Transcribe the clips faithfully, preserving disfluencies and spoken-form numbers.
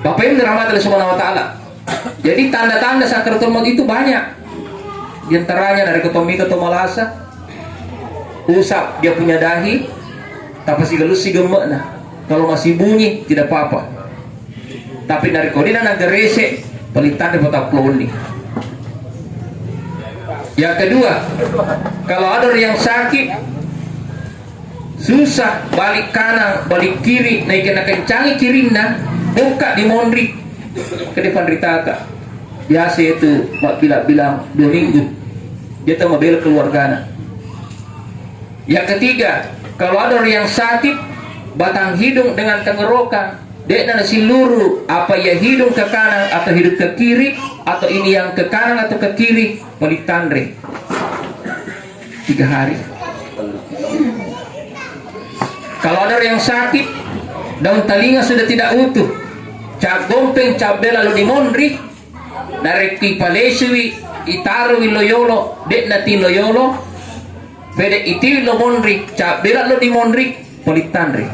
Bapak Ibu dirahmati Allah Subhanahu wa Ta'ala. Jadi, tanda-tanda sakaratul maut itu banyak. Di antaranya, narekko to mita to malasa, usap dia punya dahi, tapasigalussi gemme'na. Kalau masih bunyi, tidak apa-apa. Tapi narekko dena nagerese, paling tanda patappulo wenni. Yang kedua, kalau ada orang yang sakit, susah balik kanan, balik kiri, naika nakencangi kirinna, bokka di monri, kede panritata. Biasa itu mabbila-bilang dua minggu. Dia tahu mabela keluargana. Yang ketiga, kalau ada orang yang sakit, batang hidung dengan tenggorokan, de'na nasilluru, apa ia hidung ke kanan atau hidung ke kiri, atau ini yang ke kanan atau ke kiri, paling tanre. Tiga hari. Kalau ada orang yang sakit, daun telinga sudah tidak utuh, cap gompeng, cap bela lo di monri, narekki palesui, itarui lo yolo, de'na ti lo yolo, pede itiwi lo monri, cap bela lo di monri, paling tanre.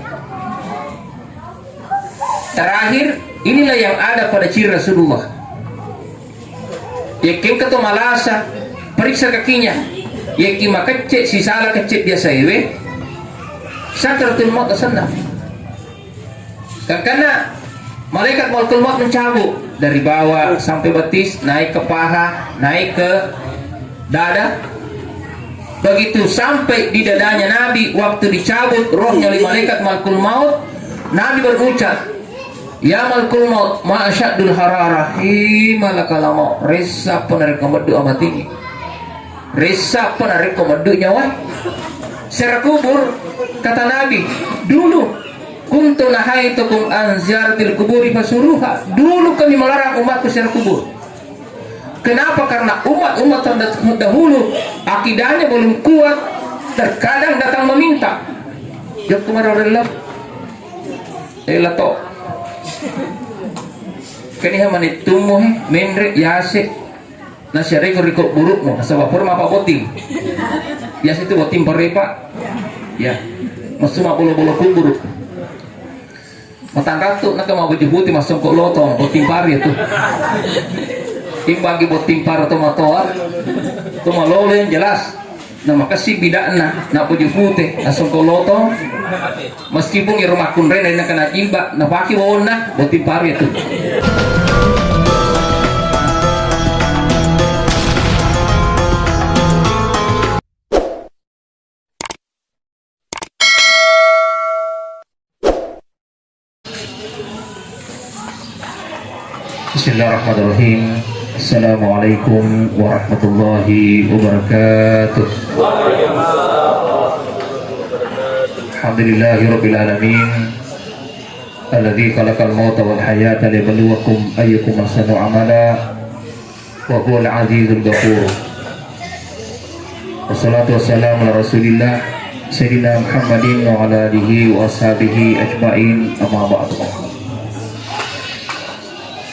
Terakhir, inilah yang ada pada ciri Rasulullah. Yakin keto malasa, periksa kakinya. Yakin makecce, sisala kecce biasa ewe. Sakaratul maut senna. Karena malaikat malakul maut mencabut dari bawah sampai betis, naik ke paha, naik ke dada. Begitu sampai di dadanya Nabi, waktu dicabut rohnya oleh malaikat malakul maut, Nabi berucap, "Ya malakul maut, ma asyaddul hararah, hi malakal maut, ressa pona rekko meddu amatingi. Ressa pona rekko meddu nyawa." Secara kubur, kata Nabi, dulu, "Kuntu nahaitukum an ziyaratil kuburi fasuruha." Dulu kami melarang umatku secara kubur. Kenapa? Karena umat-umat terdahulu akidahnya belum kuat, terkadang datang meminta. Jokku marorella. Ela to. Kaniha manittummu he, menre yase. Nasi riko-riko burukmu, nasaba pura mapa botting. Yase tu botting parepa. Ya. Masu mabolo-bolo kuburu. Matanrattu naka mabaju putih masongko lotong, botting pari tu. Imbagi botting pari to matoa, to malolo yang jelas. Na makessing bida'na, na baju putih, nasongko lotong. Meskipun iro makkunrai na kena jilbab, napake wawonna, botting pari tu. Bismillahirrahmanirrahim. Assalamualaikum warahmatullahi wabarakatuh. Alhamdulillahirabbil alamin. Alladzi khalaqal mauta wal hayata liyabluwakum ayyukum ahsanu amala. Wa huwal azizul ghafur. Wassalatu wassalamu ala Rasulillah, Sayyidina Muhammadin wa ala alihi wa ashabihi ajma'in, amma ba'du.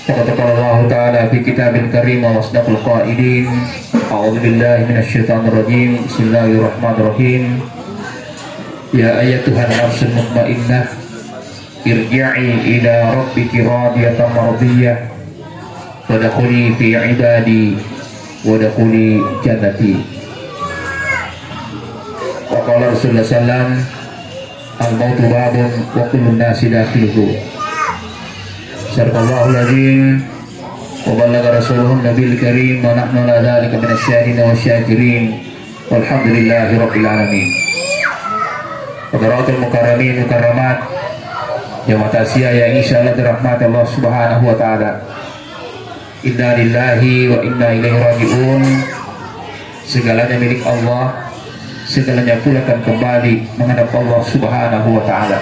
Faqad qala Allahu ta'ala fi kitabil karim wa asdaqul qailin, a'udzu billahi minasy syaithanir rajim. Bismillahirrahmanirrahim. Ya ayyatuhan nafsul mutmainnah, irji'i ila rabbiki radiyatan mardiyah, wadkhuli fi ibadi, wadkhuli jannati. Wa qala Rasulullah sallam, "Al-mautu babun wa kullun nasi dakhiluhu." Sadaqallahul azim wa ballagha rasuluhun nabiyil karim wa nahnu ala dzalika minasy syahidin wasy syakirin. Walhamdulillahi rabbil alamin. Hadratul mukarramin mukarramat, jamaah takziah yang insyaallah dirahmati Allah Subhanahu wa taala. Inna lillahi wa inna ilaihi raji'un. Segalanya milik Allah, segalanya pula akan kembali menghadap Allah Subhanahu wa taala.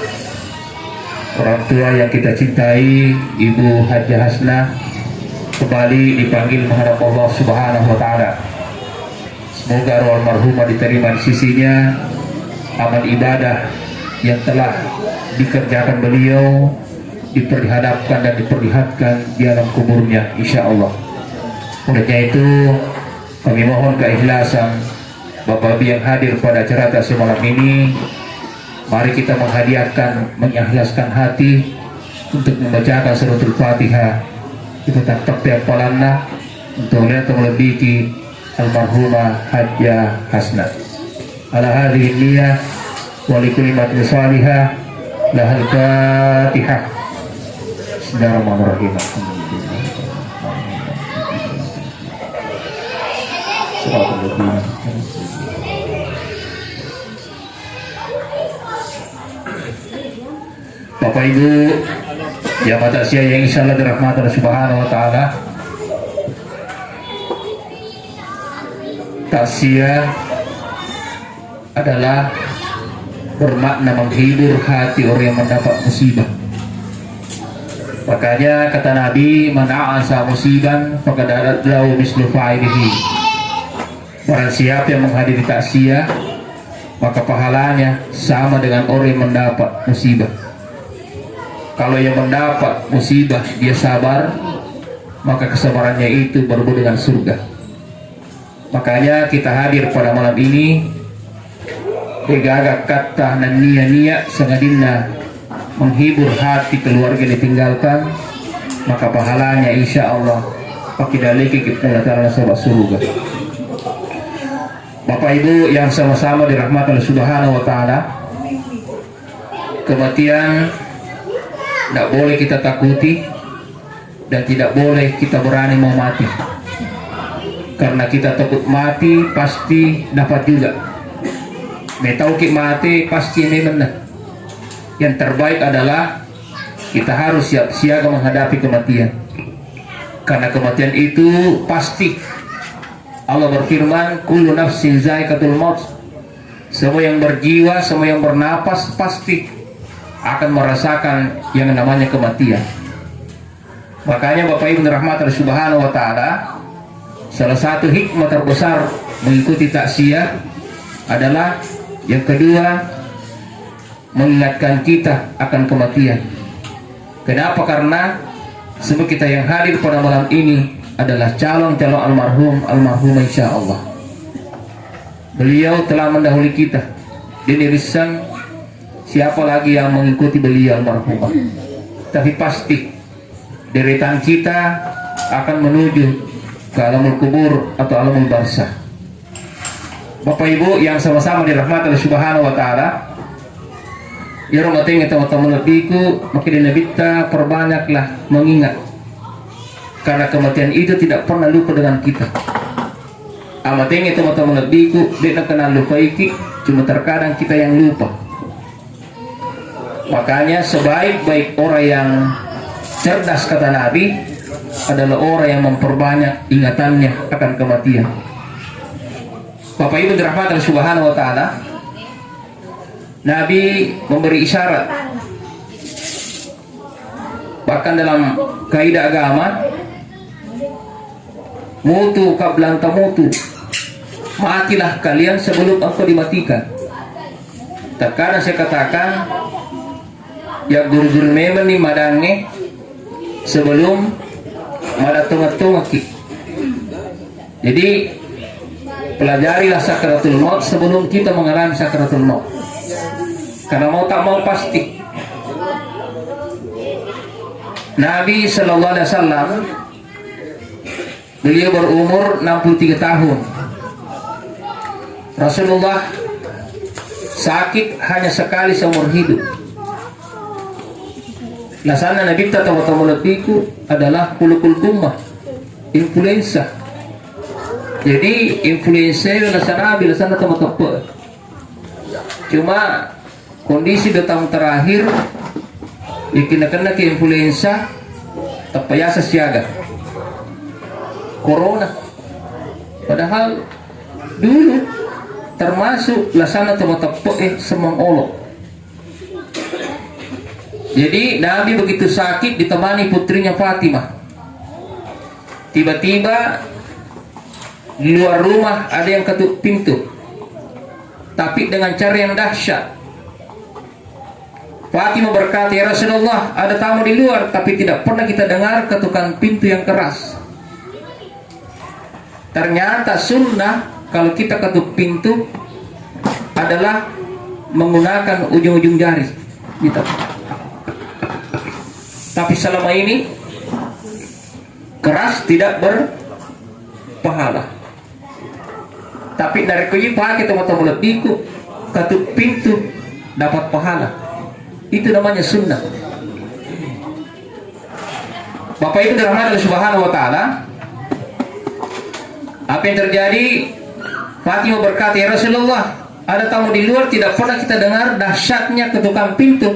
Orang tua yang kita cintai, Ibu Hajjah Hasnah, kembali dipanggil menghadap Allah Subhanahu wa taala. Semoga roh almarhumah diterima di sisinya, amal ibadah yang telah dikerjakan beliau diperhadapkan dan diperlihatkan di alam kuburnya, insya Allah. Olehnya itu, kami mohon keikhlasan Bapak Ibu yang hadir pada acara semalam ini. Mari kita menghadiahkan, mengikhlaskan hati, untuk membacakan suratul Fatihah, kita tetap appalanna untuk oleh atau melebihi almarhumah Hajjah Hasna. Ala hadhihi niyah wa li kulli niyatin salihah lahal Fatihah. Bismillahirrahmanirrahim. Bapak Ibu, jamaah takziah yang insyaallah dirahmati Allah Subhanahu wa Ta'ala, takziah adalah bermakna menghibur hati orang yang mendapat musibah. Makanya kata Nabi, "Man a'asa musiban faqad lahu mislu fa'ilihi." Barang siapa yang menghadiri takziah, maka pahalanya sama dengan orang yang mendapat musibah. Kalau yang mendapat musibah dia sabar, maka kesabarannya itu berbuah dengan surga. Makanya kita hadir pada malam ini, degaga katta nennia niat sangadinna menghibur hati keluarga yang ditinggalkan, maka pahalanya insya Allah pakidallekiki Allah Ta'ala nasaba surga. Bapak Ibu yang sama-sama dirahmati Allah Subhanahu wa Ta'ala, kematian tidak boleh kita takuti dan tidak boleh kita berani mau mati. Karena kita takut mati, pasti dapat juga. Metauki mati, pasti memang. Yang terbaik adalah kita harus siap siaga menghadapi kematian. Karena kematian itu pasti. Allah berfirman, "Kullu nafsin zaikatul maut." Semua yang berjiwa, semua yang bernapas pasti akan merasakan yang namanya kematian. Makanya Bapak Ibu rahmatan Subhanahu wa Ta'ala, salah satu hikmah terbesar mengikuti takziah adalah yang kedua, mengingatkan kita akan kematian. Kenapa? Karena semua kita yang hadir pada malam ini adalah calon-calon almarhum, almarhumah insya Allah. Beliau telah mendahului kita. Dini risang siapa lagi yang mengikuti beliau almarhumah. Tapi pasti deretan kita akan menuju ke alamul kubur atau alamul barzah. Bapak Ibu yang sama-sama dirahmati Allah Subhanahu wa Ta'ala, iyaro matengnge teman-teman lebbiku, makkeda Nabitta, perbanyaklah mengingat. Karena kematian itu tidak pernah lupa dengan kita. Amatengnge teman-teman lebbiku, de' nakenna lupaiki, cuma terkadang kita yang lupa. Makanya sebaik-baik orang yang cerdas, kata Nabi, adalah orang yang memperbanyak ingatannya akan kematian. Bapak Ibu dirahmati Allah Subhanahu wa Ta'ala, Nabi memberi isyarat. Bahkan dalam kaidah agama, "Mutu qabla an tamutu." Matilah kalian sebelum engkau dimatikan. Terkadang saya katakan, ya guru-guru memang nih madangnge sebelum madattonga-tongaki. Jadi, pelajarilah sakaratul maut sebelum kita mengalami sakaratul maut. Karena mau tak mau pasti. Nabi Shallallahu Alaihi Wasallam, beliau berumur enam puluh tiga tahun. Rasulullah sakit hanya sekali seumur hidup. Lasanna Nabitta, tau-tau lebbiku, adalah kulukul gumma, influenza. Jadi influenza itu lasanna Nabi, lasanna tau mateppe. Cuma kondisi dua tahun terakhir, ikinna-kenna ke influenza, tappa yasa siaga corona. Padahal dulu termasuk lasanna tau mateppe, eh, semang olo. Jadi Nabi begitu sakit ditemani putrinya Fatimah. Tiba-tiba di luar rumah ada yang ketuk pintu, tapi dengan cara yang dahsyat. Fatimah berkata, "Ya Rasulullah, ada tamu di luar, tapi tidak pernah kita dengar ketukan pintu yang keras." Ternyata sunnah kalau kita ketuk pintu adalah menggunakan ujung-ujung jari. Gitu. Tapi selama ini keras tidak berpahala. Tapi narekko ipake tomatoa malebbiku, ketuk pintu dapat pahala. Itu namanya sunnah. Bapak Ibu dirahmati Allah Subhanahu wa Ta'ala, apa yang terjadi? Fatimah berkata, "Ya Rasulullah, ada tamu di luar, tidak pernah kita dengar dahsyatnya ketukan pintu."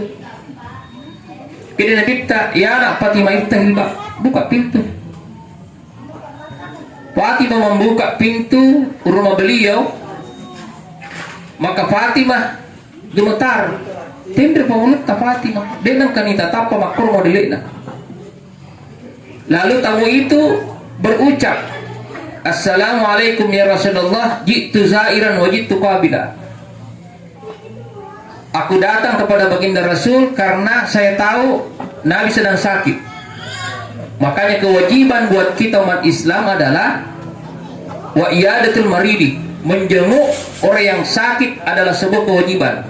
Jadi Nabi ta, "Ya anak Fatimah, iftahil bab, buka pintu." Fatimah membuka pintu rumah beliau, maka Fatimah gemetar. Tenre pangulutta Fatimah, de nengkani tatappa makkoro modelekna. Lalu tamu itu berucap, "Assalamualaikum ya Rasulullah, ji'tu zairan wa ji'tu qabila." Aku datang kepada Baginda Rasul karena saya tahu Nabi sedang sakit. Makanya kewajiban buat kita umat Islam adalah wa iyadatul maridi, menjenguk orang yang sakit adalah sebuah kewajiban.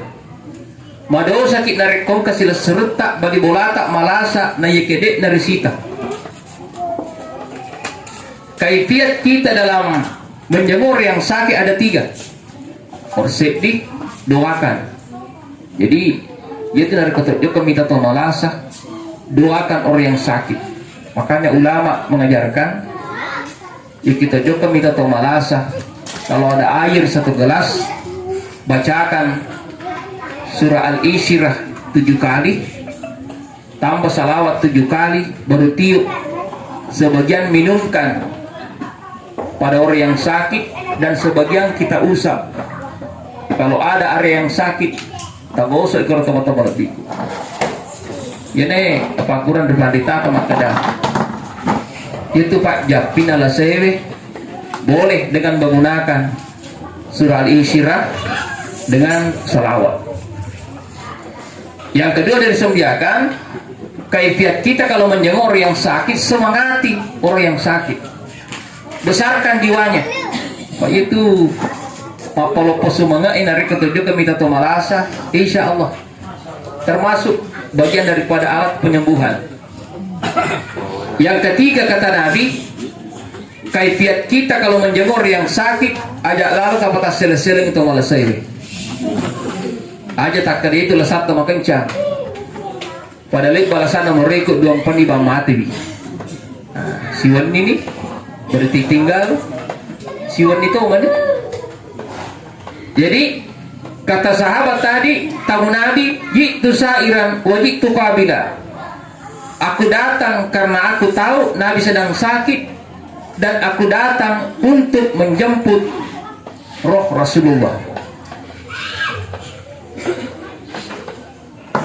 Madosaki narekko engka silesseretta bali bolata malasa na iye kede na risita. Kaifiat kita dalam menjenguk orang yang sakit ada tiga. Perseddi, doakan. Jadi, itu narekko tojokka mita to malasa, doakan orang yang sakit. Makanya ulama mengajarkan, ya kita jokka mita to malasa. Kalau ada air satu gelas, bacakan surah Al-Isyirah tujuh kali, tambah salawat tujuh kali, baru tiup. Sebagian minumkan pada orang yang sakit dan sebagian kita usap. Kalau ada area yang sakit, tagosok ikoro toma-toma lebbiku. Yene apa kurang di pandita apa makkeda. Itu Pak Jappina lasewe boleh dengan menggunakan surah Al-Insyirah dengan salawat. Yang kedua dari sembiakan, kaifiat kita kalau menjenguk orang yang sakit, semangati orang yang sakit. Besarkan jiwanya. Pak itu mapaloppo sumange'e narekko tojokka mita to malasa, insya Allah termasuk bagian daripada alat penyembuhan. Yang ketiga kata Nabi, kaifiat kita kalau menjenguk yang sakit, aja lalu kapata sele-sele itu malah saya. Aja tak kali itu lesat sama kencang. Pada lek balasanna mereka dua empat ni bang mati bi. Nah, siwenni ni berarti tinggal siwenni to mana? Jadi kata sahabat tadi, tamu Nabi, "Ji'tu sa'iran wa ji'tu qabila." Aku datang karena aku tahu Nabi sedang sakit dan aku datang untuk menjemput roh Rasulullah.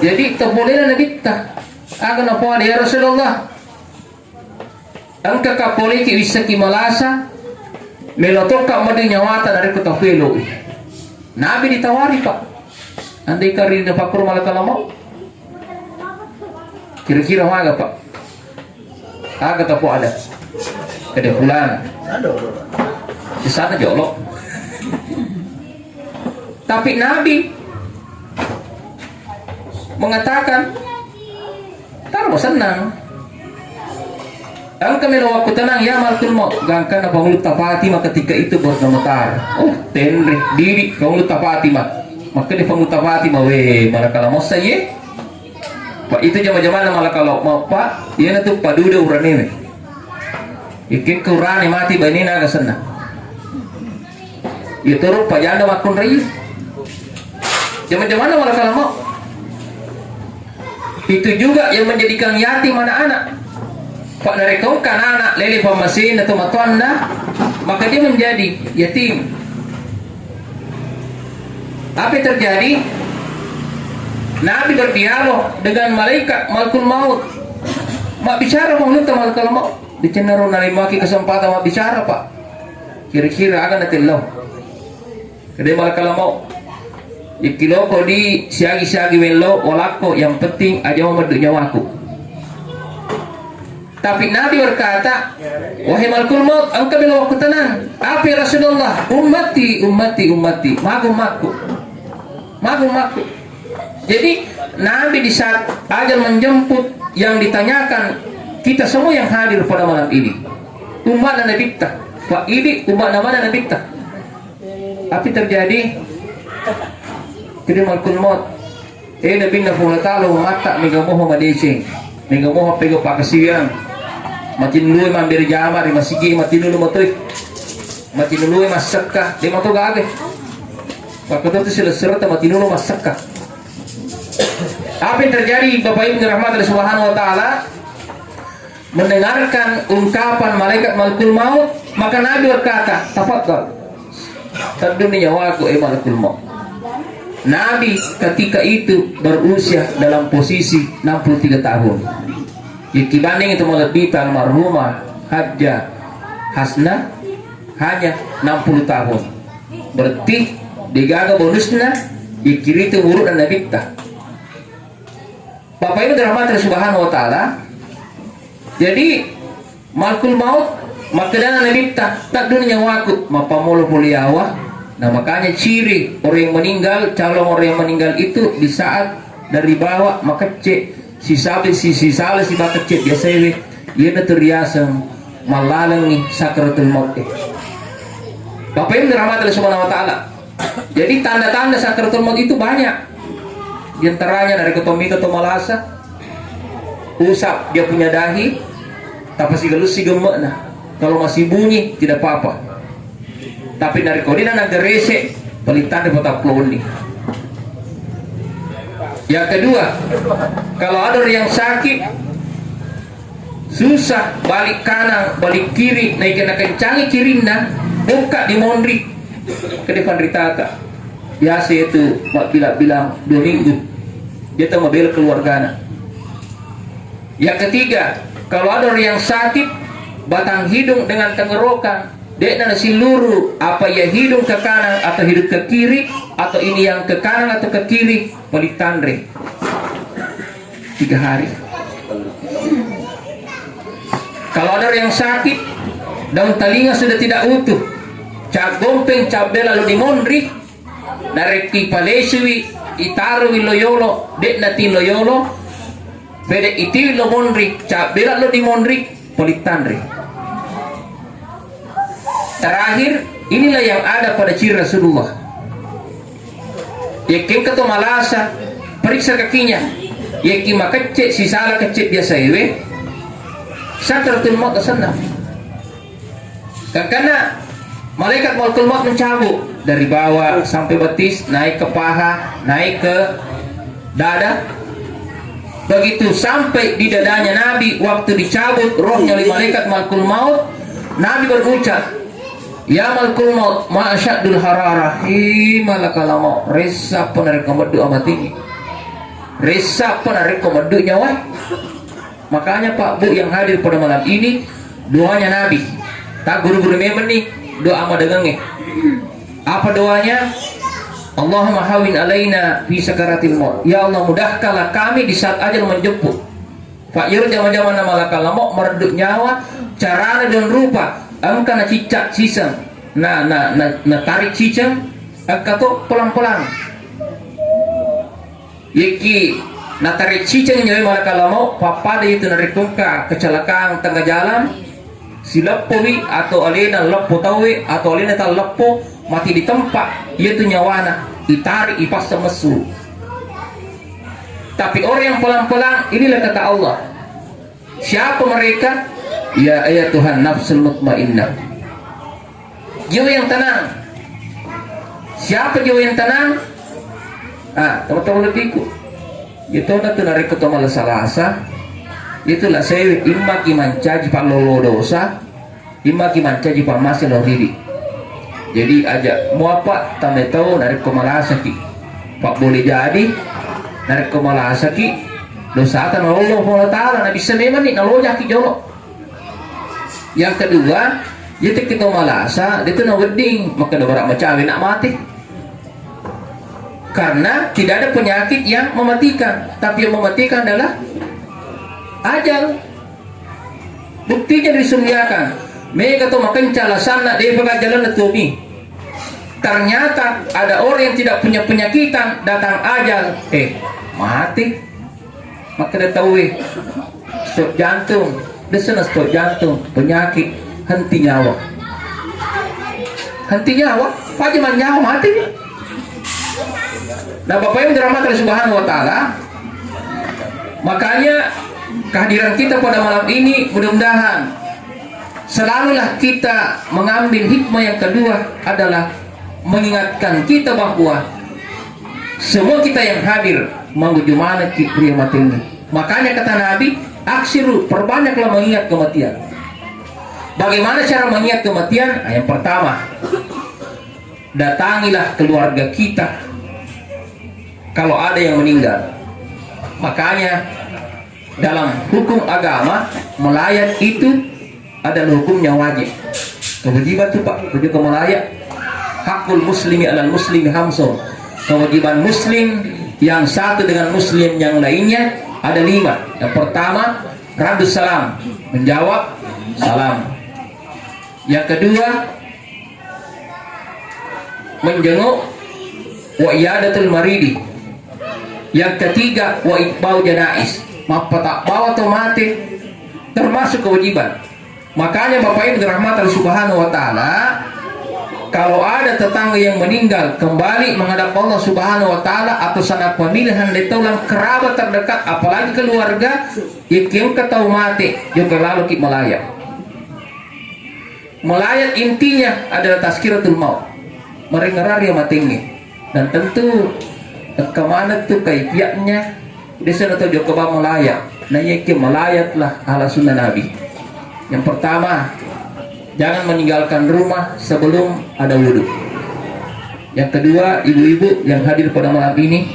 Jadi tapolena Nabitta, aga napole, "Ya Rasulullah, engka kapoleki wissaki malasa, melo tokka madu nyawata narekko tapeloi." Nabi ditawari, Pak. Andai kari napakkuro malakal maut, kira-kira maga, Pak? Aga tapo ada? Kede fulan. Di sana jolo. Tapi Nabi mengatakan, "Taro senang. Engka melo waktu tenang ya malakul maut." Gangkanna Pangulutta Fatimah ketika itu baru gemetar. Oh, tenre, diri Pangulutta Fatimah. Makkeda Pangulutta Fatimah, "We, malakal maut saye." Pak, itu jama-jamanna malakal maut, Pak. Iyana tu paduda uranewe. Ikkekko urane mati bainena aga senna. Iya toro pajanda makkunrai. Jama-jamanna malakal maut. Itu juga yang menjadikan yatim anak-anak. Pak, narekko engka anak-anak lele pammasena tomatoanna, maka dia menjadi yatim. Apa yang terjadi? Nabi berdialog dengan malaikat malakul maut. Mabbicara malakul maut. Dicennaro narimaki kesempatan mabbicara, Pak. Kira-kira aga natello? Kede malakal maut. Ikkiloko di siagi-siagi wello walakko, yang penting aja meddu nyawaku. Tapi Nabi berkata, "Wahai malakul maut, engka bela waktu tenang." "Apa ya Rasulullah?" "Ummati, ummati, ummati." Magu makku. Magu makku. Jadi Nabi di saat ajal menjemput, yang ditanyakan kita semua yang hadir pada malam ini. Umatna Nabitta. Pak, ini umatna mana Nabitta? Apa terjadi? Jadi malakul maut. Eh, Nabinna Puang Allah Ta'ala umatta mega moho madeceng. Mega moho pega pakasiwiang. Matinului mambere jama ri masigi, matinulu matoi. Matinului massekka, de mato gaga. Pakkoto tu sila serta matinulu massekka. Apa yang terjadi, Bapak Ibu rahmati Allah Subhanahu wa Ta'ala? Mendengarkan ungkapan malaikat malakul maut, maka Nabi berkata, "Tafadhal, teddunni nyawaku, eh malakul maut." Nabi ketika itu berusia dalam posisi enam puluh tiga tahun. Yakibanding itu malebbita almarhumah Hajjah Hasna hanya enam puluh tahun. Berarti degaga bonusna, yakiritu umuruna Nabitta. Bapak Ibu dirahmati Subhanahu wa Ta'ala. Jadi, malakul maut makkedana Nabitta, "Teddunni nyawaku, mappamolo pole yawa." Nah, makanya ciri orang yang meninggal, calon orang yang meninggal itu di saat dari bawah makecce, sisabe, si, sisala, si makecce biasa ewe, iyanatu riaseng mallalengi sakaratul maut. Bapak Ibu dirahmati Allah Subhanahu wa Ta'ala. Jadi tanda-tanda sakaratul maut itu banyak. Di antaranya narekko to mita to malasa, usap dia punya dahi, tapasigalussi gemme'na. Kalau masih bunyi, tidak apa-apa. Tapi narekko dina nagerese, paling tanda patappulo wenni. Yang kedua, kalau ada orang yang sakit, susah balik kanan, balik kiri, naika nakencangi kirinna, bokka dimonri, kede panritata. Biasa itu mabbila-bilang dua minggu. Dia tahu mabela keluargana. Yang ketiga, kalau ada orang yang sakit batang hidung dengan tenggorokan, de'na nasiluru apa ia hidung ke kanan atau hidung ke kiri, atau ini yang ke kanan atau ke kiri, balik tanre. Tiga hari. Kalau ada orang yang sakit, daun telinga sudah tidak utuh, cap gompeng, cap bela lo dimonri, narekki palesui, itarui lo yolo, de'na tilo yolo, pede itiwi lo monri, cap bela lo dimonri, polittanri. Terakhir, inilah yang ada pada ciri Rasulullah. Yakkengka to malasa, periksa kakinya. Yakki makecce, sisala kecce biasa ewe, sakratul maut asenna. Karena malaikat malakul maut mencabut dari bawah sampai betis, naik ke paha, naik ke dada. Begitu sampai di dadanya Nabi, waktu dicabut rohnya oleh malaikat malakul maut, Nabi berucap, "Ya malakul maut, ma asyaddul hararah." Hi malakal maut, ressa apa narekko meddu amatingi. Ressa apa narekko meddu nyawa. Makanya Pak Bu yang hadir pada malam ini, doanya Nabi. Tak guru-guru memang nih, doa madangangnge. Apa doanya? "Allahumma hawin alaina fi sakaratil maut." Ya Allah, mudahkanlah kami di saat ajal menjemput. Pak Yur jama-jama na malakal maut meredduk nyawa, carana dan rupa, engka na cicak siseng, na, na, na, na tarik ciceng, engka to pelan-pelan. Yekki natarecciceng nyawa malakal maut, pappada itu narekko engka kecelakaan tengah jalan, sileppowi atau alena leppo tauwe atau alena talleppo, mati di tempat, yaitu nyawana itarik, ipassa messu. Tapi orang yang pelan-pelan, inilah kata Allah. Siapa mereka? Ya, ya Tuhan, nafsul mutmainnah. Jiwa yang tenang. Siapa jiwa yang tenang? Ah, teman-teman lebihku. Itu na tu narekko to malasa-lasa. Itulah saya imma ki mancaji pallolo dosa, imma ki mancaji pammase lo ridi. Jadi aja muapa tame tau narekko malasaki. Pak boleh jadi narekko malasaki dosata na Allah Subhanahu wa Ta'ala, na bisa memang ni nalojaki jolo. Yang kedua, yaitu kita malasa, itu na wedding, maka da bara macawe nak mati. Karena tidak ada penyakit yang mematikan, tapi yang mematikan adalah ajal. Buktinya disuriakan, mega to makenca lasanna, depa jalan tuami. Ternyata ada orang yang tidak punya penyakitan, datang ajal, eh, mati. Makkeda tauwe, stroke jantung, dessena stroke jantung, penyakit henti nyawa. Henti nyawa, paja mannyawa mati. Nah, Bapak Ibu dirahmati Allah Subhanahu wa Ta'ala, makanya kehadiran kita pada malam ini mudah-mudahan selalulah kita mengambil hikmah yang kedua adalah mengingatkan kita bahwa semua kita yang hadir mangguju manekki ri matengnge. Makanya kata Nabi, aksiru, perbanyaklah mengingat kematian. Bagaimana cara mengingat kematian? Nah, yang pertama, datangilah keluarga kita kalau ada yang meninggal. Makanya dalam hukum agama, melayat itu adalah hukumnya wajib. Kewajiban tuh, Pak, kewajiban melayat. Hakul muslimi alal muslimi hamsun. Kewajiban muslim yang satu dengan muslim yang lainnya ada lima. Yang pertama, radus salam, menjawab salam. Yang kedua, menjenguk, wa iyadatul maridi. Yang ketiga, wa itbau janais, mappatabbawa to mate, termasuk kewajiban. Makanya Bapak Ibu dirahmati Allah Subhanahu wa Ta'ala, kalau ada tetangga yang meninggal kembali menghadap Allah Subhanahu wa Ta'ala atau sanak pemilihan detaulang kerabat terdekat, apalagi keluarga, ikieng ketau mate, juga lalu ki melayat. Melayat intinya adalah tazkiratul maut, marengngerang ri matengnge. Dan tentu engka maneng tu kaifiatnya, desa na tau jokka bang melayat. Nah, iya ke melayatlah ala sunnah Nabi. Yang pertama, jangan meninggalkan rumah sebelum ada wudhu. Yang kedua, ibu-ibu yang hadir pada malam ini,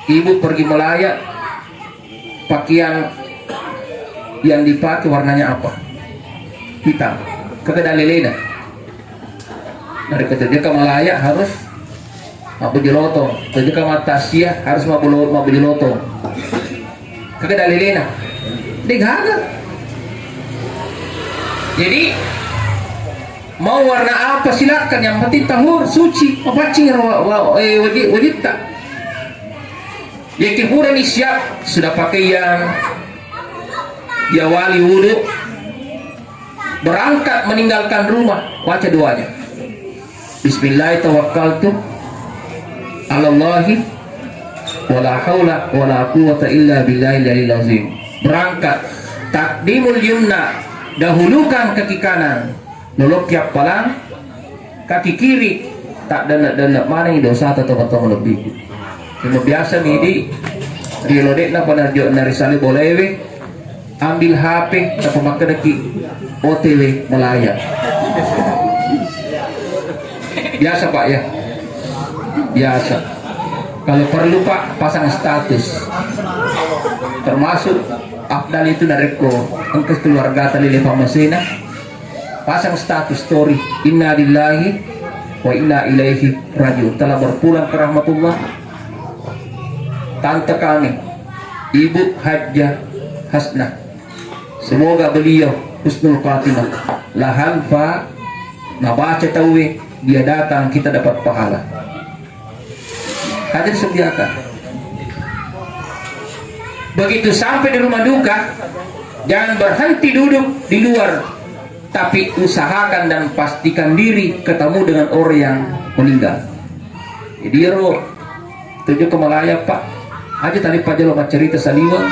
ibu pergi melayat, pakaian yang dipakai warnanya apa? Hitam. Kagak ada lelena. Narekko to jokka melayat harus mabbojo lotong. To jokka mattaksia harus mabbojo, mabbojo lotong. Kagak ada lelena. Degaga. Jadi mau warna apa silakan, yang penting tahur, suci, mapaccing wa-, wa-, eh, waji-, wajitta. Yake purani siap, sudah pakaian, diawali wudhu, berangkat meninggalkan rumah, baca doanya. Bismillah tawakkaltu alallahi wala haula wala quwwata illa billahil aliyil azim. Berangkat, takdimul yumna, dahulukan kaki kanan. Lolokki appalang, kaki kiri, tak dennek-dennek maneng dosata tau-tau lebbi. Cuma biasa ni di riolo dekna pada jo narisale bolewe, ambil H P, tapi makkedaki O T W melayat. Biasa, Pak, ya? Biasa. Kalau perlu, Pak, pasang status. Termasuk afdal itu narekko engka keluarga tali lepa masena, pasang status story, "Inna lillahi wa inna ilaihi rajiun." Telah berpulang ke rahmatullah tante kami, Ibu Hajjah Hasnah. Semoga beliau husnul khatimah. Lahal fa nabaca tauwe, dia datang, kita dapat pahala. Hadir sediakan. Begitu sampai di rumah duka, jangan berhenti duduk di luar, tapi usahakan dan pastikan diri ketemu dengan orang yang meninggal. Jadi ro, tuju ke Malaya, Pak. Aja tadi Pak jolo maccerita saliweng,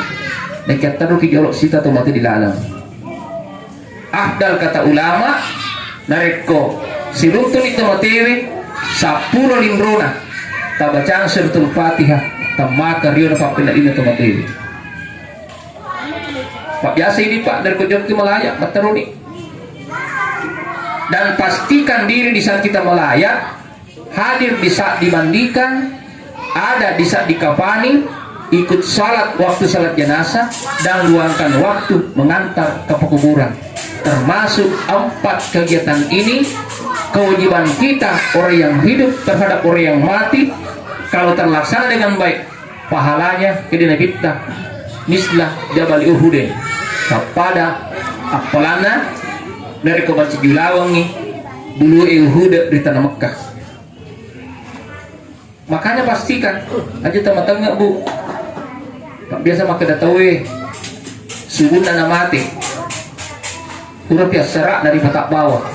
nakiatteru ki jolo sita to mate di laleng. Afdal kata ulama, narekko siruntuni to matewe, sappulo linrona, tabacang suratul Fatihah, tammaka riona pappeneddinna to matewe. Pak biasa ini, Pak, narekko jokki Malaya, matteruni. Dan pastikan diri di saat kita melayat, hadir di saat dimandikan, ada di saat dikafani, ikut salat waktu salat jenazah, dan luangkan waktu mengantar ke pekuburan. Termasuk empat kegiatan ini, kewajiban kita orang yang hidup terhadap orang yang mati, kalau terlaksana dengan baik, pahalanya kede Nabitta misla Jabal Uhudin. Pada appalanna narekko manciji ulawengngi bulu Uhud ri tanah Mekkah. Makanya pastikan aja tama tengah, Bu. Biasa makkeda tauwe, subunna namate, purapi assara'na ripatabbawa.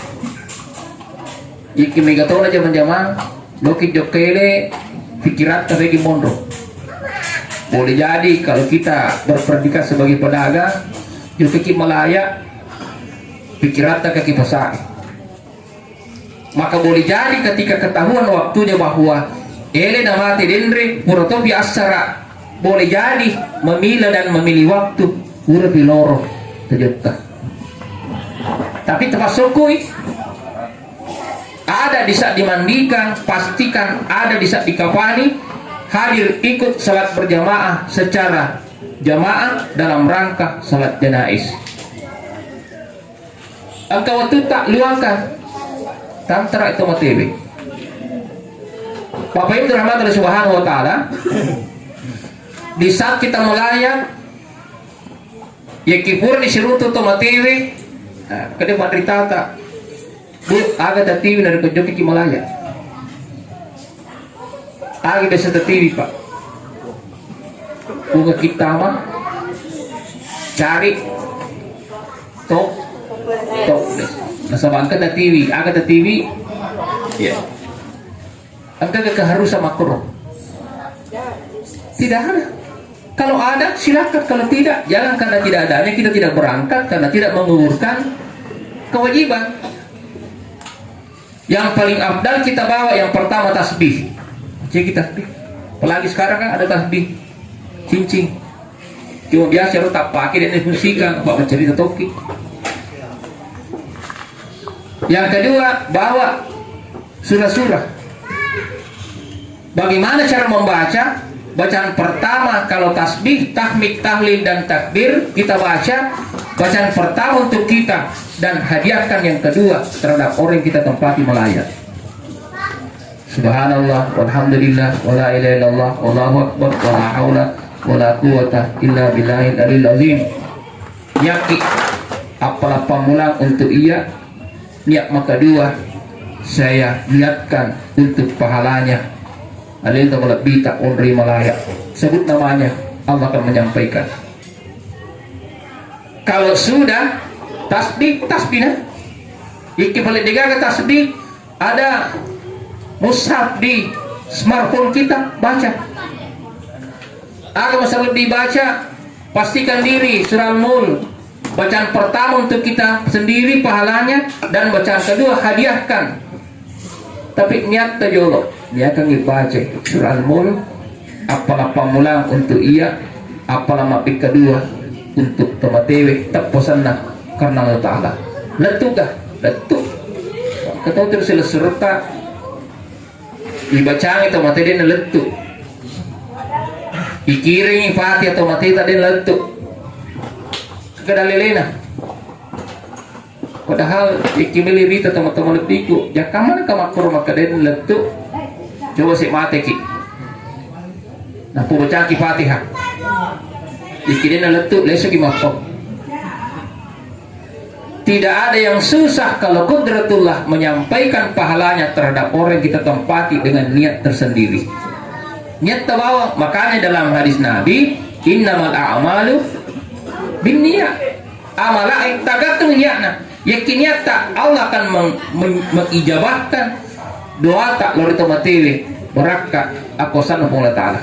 Iyakiya mega tona jamang-jamang, loki jokkele, pikiratta bagi monro. Boleh jadi kalau kita berpendidikan sebagai pedagang, jokkeki malaya, pikiratta kaki pasai. Maka boleh jadi ketika ketahuan waktunya bahwa ele namate denre, pura topi assara, boleh jadi memilih dan memilih waktu, purapi loro tojotta. Tapi tepasokkoi, ada di saat dimandikan, pastikan ada di saat dikafani, hadir ikut salat berjamaah secara jamaah dalam rangka salat janaiz. Engka wattutta luangka, tantara to matewe. Bapak Ibu rahmati Allah Subhanahu wa Ta'ala, di saat kita melayat, yakki pura disiruntu to matewe, nah, kede madritata, Bu, aga tatiwi narekko jokkeki malaya? Aga biasa tatiwi, Pak? Bunga kita mah cari top, top. Nasaba engka tatiwi, aga tatiwi? Ya. Engka keharusan makkoro? Tidak ada. Kalau ada, silakan. Kalau tidak, jangan karena tidak adanya kita tidak berangkat, karena tidak menggugurkan kewajiban. Yang paling afdal kita bawa yang pertama tasbih. Cek tasbih. Apalagi sekarang kan ada tasbih cincin. Cuma biasa lo tak pakai dan difungsikan, Pak, bercerita toki. Yang kedua, bawa surah-surah. Bagaimana cara membaca? Bacaan pertama kalau tasbih, tahmid, tahlil, dan takbir kita baca, bacaan pertama untuk kita, dan hadiahkan yang kedua terhadap orang yang kita tempati melayat. Subhanallah, walhamdulillah, wala ilaha illallah, wallahu akbar, wala haula, wala quwwata illa billahil aliyil azim. Yakki, appala pammulang untuk iya, niat makkedua, saya niatkan untuk pahalanya. Alena malebbita onroi malaya. Sebut namanya, Allah akan menyampaikan. Kalau sudah tasbih, tasbih nah. Iki paling degaga tasbih, ada mushaf di smartphone kita, baca. Aga masalah dibaca, pastikan diri surah Al-Mulk. Bacaan pertama untuk kita sendiri pahalanya, dan bacaan kedua hadiahkan. Tapi niatta jolo, niakangngi baca surah Al-Mulk, appala pammulang untuk iya, appala mabbikka dua untuk tomatewe, tepposanna karena Allah Ta'ala. Lettuga? Lettu. Ketau terus selessuretta. Ibacangi to mate de' nalettu. Ikiringi Fatihah to mate ta de' nalettu. Keda lelena. Padahal ikki meli rita teman-teman lebbiku. Jakkamana ka makkoro makkeda de' nalettu. Coba si mateki. Napubacaki Fatihah. Ikki de' nalettu, lesoki mappo. Tidak ada yang susah kalau Qudratullah menyampaikan pahalanya terhadap orang yang kita tempati dengan niat tersendiri. Niat tabawa, makanya dalam hadis Nabi, "Innamal a'malu binniyat." Amala tergantung niatna. Yakin niatta Allah akan meng- meng- mengijabahkan doata lori tomatewe, berakka akkosanna Puang Allah Ta'ala.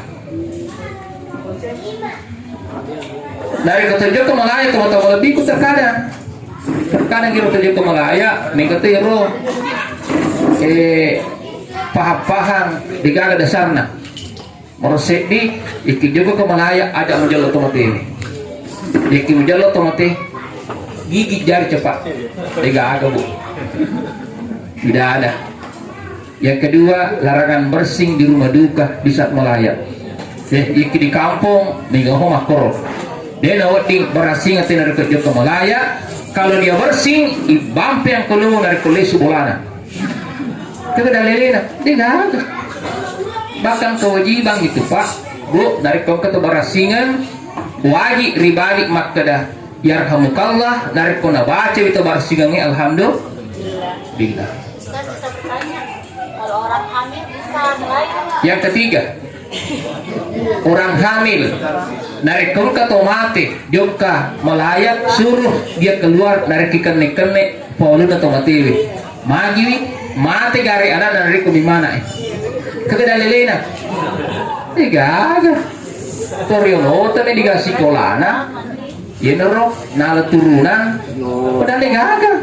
Narekko tojokka malaya to mata malebbiku terkadang. Terkadang kiro tojokka malaya, mengka to ero, eh, paham-paham, degaga dasarna. Moro seddi, ikki jokka malaya, aja mujallo to mate. Ikki mujallo to mate, gigi jari cepat. Degaga, Bu. Tidak ada. Yang kedua, larangan bersing di rumah duka di saat melayat. Eh, iki di kampong, mega ho makkoro. De' nawedding barassing ate narekko jokka malaya, kalau dia bersing, ibampeang kolomu narekko lesu bolana. Kega dalelena, de' gaga. Bahkan kewajiban itu, Pak, Bu, narekko engka to barassingeng, wajib ribalik makkeda, "Yarhamukallah," narekko nabaca itu barsigangnge, alhamdulillah. Ustaz, bisa bertanya, kalau orang hamil bisa melahirkan? Yang ketiga, Orang hamil, narekko engka to mate, jokka melayat, suruh dia keluar, narekko kenne-kenne, pauluna to matewe. Magiwi, mate gare anakna narekko mimana, eh. Kagak dalelena. Eh, gaga. Toriono tane diga sikolana. Yenaro nala turunan, padahal de gaga.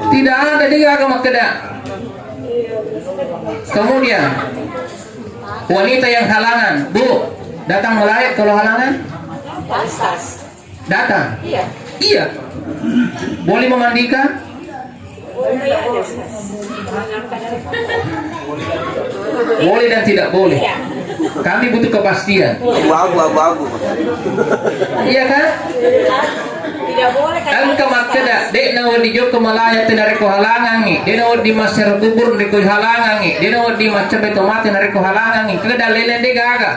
Tidak ada, de gaga makkeda. Kemudian, wanita yang halangan, Bu, datang melayat kalau halangan? Datang. Iya. Boleh memandikan? Boleh dan tidak boleh. Kami butuh kepastian. Abu-abu, abu-abu. Iya kan? Tidak boleh, kan? Engka makkeda, de' nawedding jokka melayat narekko halangangngi, de' nawedding massero kubur narekko halangangngi, de' nawedding maccambe to mate narekko halangangngi. Keda lele de' gaga.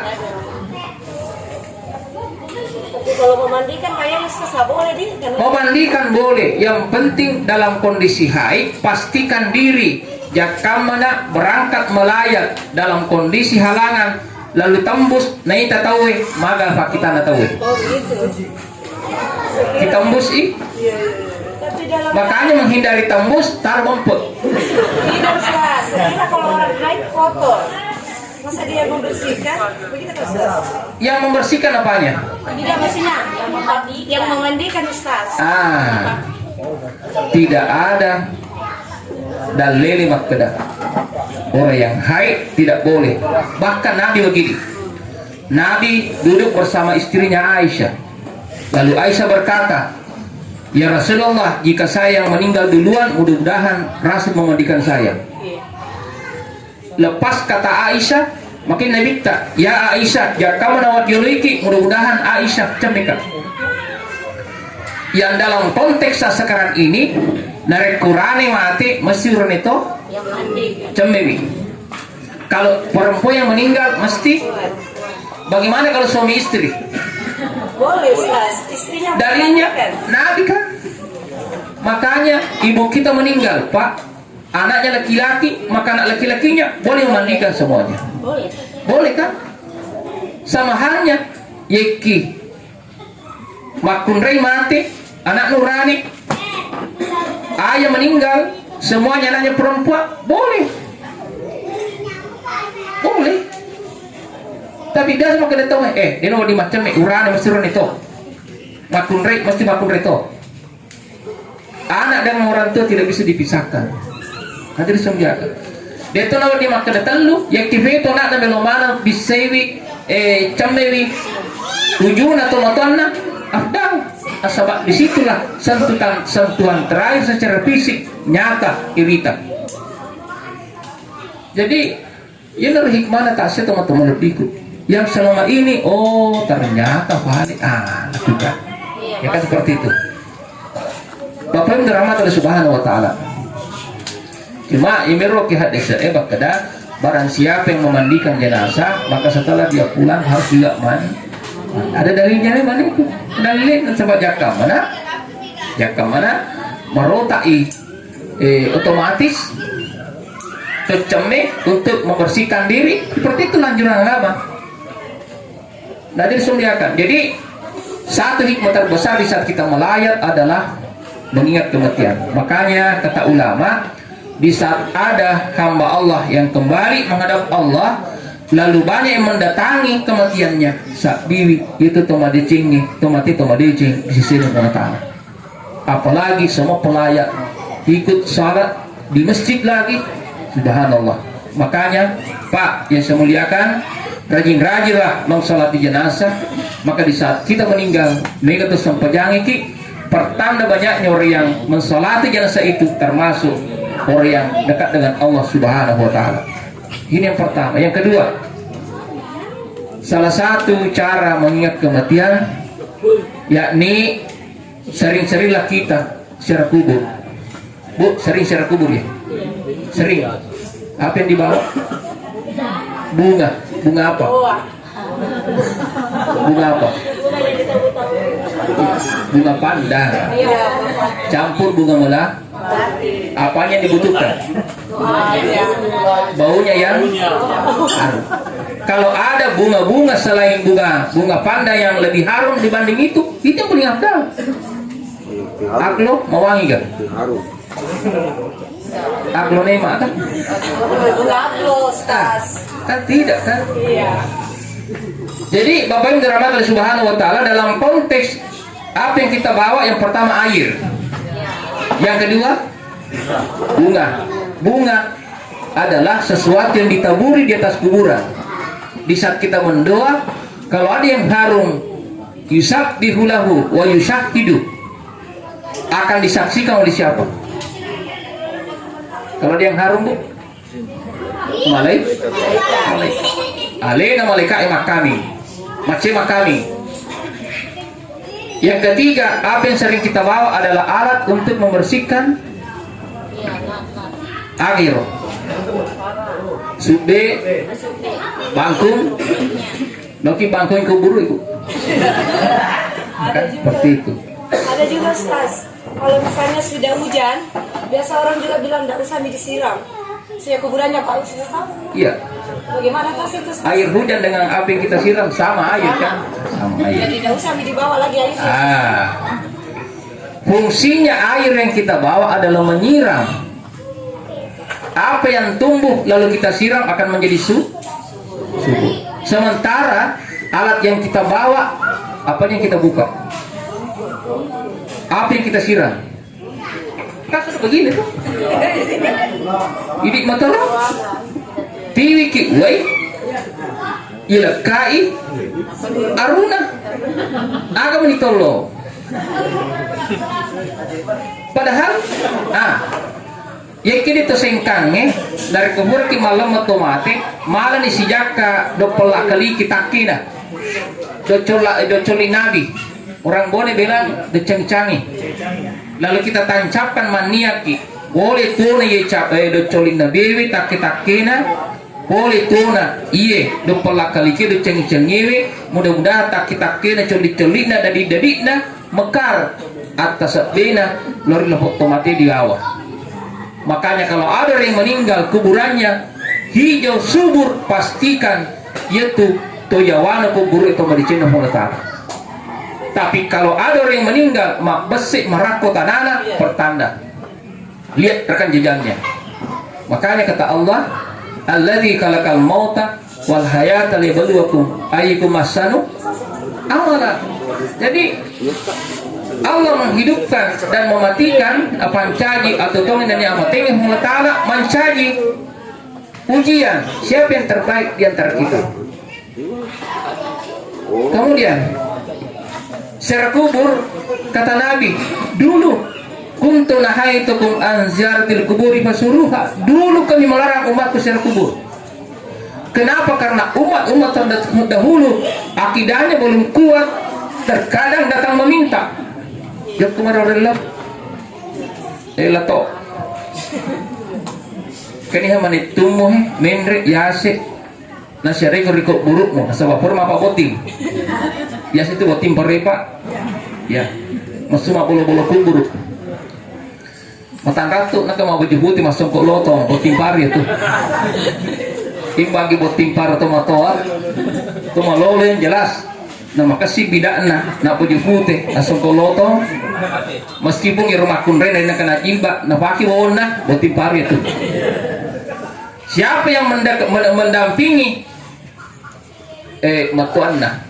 Tapi kalau memandikan kayaknya susah, boleh, di? Memandikan boleh, yang penting dalam kondisi haid, pastikan diri. Jakkammana berangkat melayat dalam kondisi halangan, lalu tembus, naita tauwe, maga fakkitana tauwe. Oh, gitu. Ditembus i. Tapi dalam. Makanya menghindari tembus, taruh memput. Tidak, Ustaz. Saya kira kalau orang haid kotor. Masa dia membersihkan? Begitu kan, Ustaz? Yang membersihkan apanya? Tidak, maksudnya yang memandikan, Ustaz. Ah, tidak ada dalil makkeda orang yang haid tidak boleh. Bahkan Nabi begini. Nabi duduk bersama istrinya Aisyah. Lalu Aisyah berkata, "Ya Rasulullah, jika saya yang meninggal duluan, mudah-mudahan Rasul memandikan saya." Lepas kata Aisyah, makin Nabitta, "Ya Aisyah, jakka menawat yoloiki, mudah-mudahan Aisyah cemeka." Yang dalam konteks sekarang ini, narekko urane mate, mesti urane to cemmewi. Kalau perempuan yang meninggal, mesti. Bagaimana kalau suami istri? Boleh, Ustaz. Istrinya. Dalilnya, boleh kan? Nabi kan. Makanya ibu kita meninggal, Pak. Anaknya laki-laki, maka anak laki-lakinya boleh memandikan semuanya. Boleh. Boleh kan? Sama halnya, yekki makkunrai mate, anak nurani, ayah meninggal, semuanya anaknya perempuan, boleh. Boleh. Tapi biasa makkeda tau, eh, deno di macam urane mesti urane to. Makkunrai mesti makkunrai to. Anak dan orang tua tidak bisa dipisahkan. Hadirin yang dimuliakan. Deto nawa di makkeda tellu, yakki feto anakna melo maneng bissaiwi, eh, cemmewi, ujuna tomatoanna, afdal. Nasaba disitulah sentuhan, sentuhan terakhir secara fisik nyata irita. Jadi, iyanaro hikmahna tassi teman-teman lebihku. Yang selama ini, oh, ternyata balik anak juga. Ya kan seperti itu. Bapak Ibu dirahmati oleh Subhanahu wa Ta'ala. Cuma, imero ki hadis, eh, makkeda, barang siapa yang memandikan jenazah, maka setelah dia pulang harus juga mandi. Ada dalilnya memang itu. Dalilnya sebab jakka mana? Jakka mana? Merotai, eh, otomatis tercemeh untuk membersihkan diri. Seperti itu anjuran agama. Nah, jadi sediakan. Jadi, satu hikmah terbesar di saat kita melayat adalah mengingat kematian. Makanya, kata ulama, di saat ada hamba Allah yang kembali menghadap Allah, lalu banyak yang mendatangi kematiannya, sabbiwi itu tomadecengi, tomate tomadeceng di sisi Allah Ta'ala. Apalagi semua pelayat ikut salat di masjid lagi. Subhanallah. Makanya, Pak yang saya muliakan, rajin-rajinlah mensalati jenazah. Maka di saat kita meninggal, mega tu sempajangiki, pertanda banyaknya orang yang mensalati jenazah itu termasuk orang yang dekat dengan Allah Subhanahu wa Ta'ala. Ini yang pertama. Yang kedua, salah satu cara mengingat kematian yakni sering-seringlah kita ziarah kubur. Bu, sering ziarah kubur ya? Sering. Apa yang dibawa? Bunga. Bunga apa? Bunga apa? Bunga pandan. Campur bunga mela-, Apanya yang dibutuhkan? Baunya yang harum. Kalau ada bunga-bunga selain bunga bunga pandan yang lebih harum dibanding itu, itu yang paling afdal. Aklo, mewangi kan? Harum. Aklo nema kan? Bunga aklo, Ustaz. Kan tidak kan? Iya. Jadi Bapak Ibu dirahmati oleh Subhanahu wa Ta'ala, dalam konteks apa yang kita bawa, yang pertama air, yang kedua bunga. Bunga adalah sesuatu yang ditaburi di atas kuburan. Di saat kita mendoa, kalau ada yang harum, yusabbihu lahu wa yusyahidu, akan disaksikan oleh siapa? Kalau ada yang harum, Bu? Malaik-, malaikat. Alena malaikat yang makami. Macam makami. Yang ketiga, apa yang sering kita bawa adalah alat untuk membersihkan air. Sudde, bangkung, noki bangkung kuburu itu. Kan seperti itu. Ada juga, Ustaz. Kalau misalnya sudah hujan, biasa orang juga bilang nggak usah mi disiram. Saya kuburannya Pak Ustaz. Iya. Bagaimana tas itu? Air hujan dengan apa yang kita siram sama aja kan? Sama aja. Jadi nggak usah mi dibawa lagi airnya. Ah. Fungsinya air yang kita bawa adalah menyiram. Apa yang tumbuh lalu kita siram akan menjadi su-, subur. Sementara alat yang kita bawa, apa yang kita buka? Apa yang kita siram? Kan sudah begini tuh. Idi mataro. Tiwiki wai. Ilekkai. Aruna. Aga meni tollo. Padahal, ah, Iyakitu to sengkangnge, narekko puraki mallemma to mate, malani sijakka doppella kaliki takkina. Doccolla-, doccolli nabi. Orang Bone bilang deceng-cengi. Lalu kita tancapkan manniakki. Pole tona iye cap-, eh, doccolli nabiwe takke-takkena. Pole tona iye doppella kaliki deceng-cengiwe. Mudah-mudahan takke-takkena colli-colli'na dadi-dadi'na. Mekar atta sebbena lori lapong to mate diawa. Makanya kalau ada orang yang meninggal kuburannya hijau subur, pastikan yaitu to yawana kuburu to madecenna Puang Allah Ta'ala. Tapi kalau ada orang yang meninggal mabbesse marakko tanana, pertanda. Lihat rekam jejaknya. Makanya kata Allah, "Alladzi khalaqal mauta wal hayata liyabluwakum ayyukum ahsanu amala." Jadi Allah menghidupkan dan mematikan, pancaji atau tongeng dan yang matengah Allah Ta'ala mencaji ujian siapa yang terbaik di antara kita. Kemudian, ziarah kubur, kata Nabi, dulu, "Kuntu nahaitukum an ziyaratil kuburi fasuruha." Dulu kami melarang umatku ziarah kubur. Kenapa? Karena umat-umat terdahulu akidahnya belum kuat, terkadang datang meminta. Jokku marorello. Eh, lato. Kaniha manittummu, he, menre, yase. Nasiarekko ri kubburummu, nasaba pura mappabbotting. Biasa itu botting parepa. Ya. Messu mabbolo-bolo kubburu. Matanrattu naka mabbaju pute massongko lotong, botting pare itu. Imbagi botting pare to matoa, to malolo yang jelas. Na makessing bida'na, na baju pute, massongko lotong. Meskipun iro makkunrai na kena jilbab, napake wawonna, botting pare itu. Siapa yang mendek-, men-, mendampingi? Eh, mattoanna.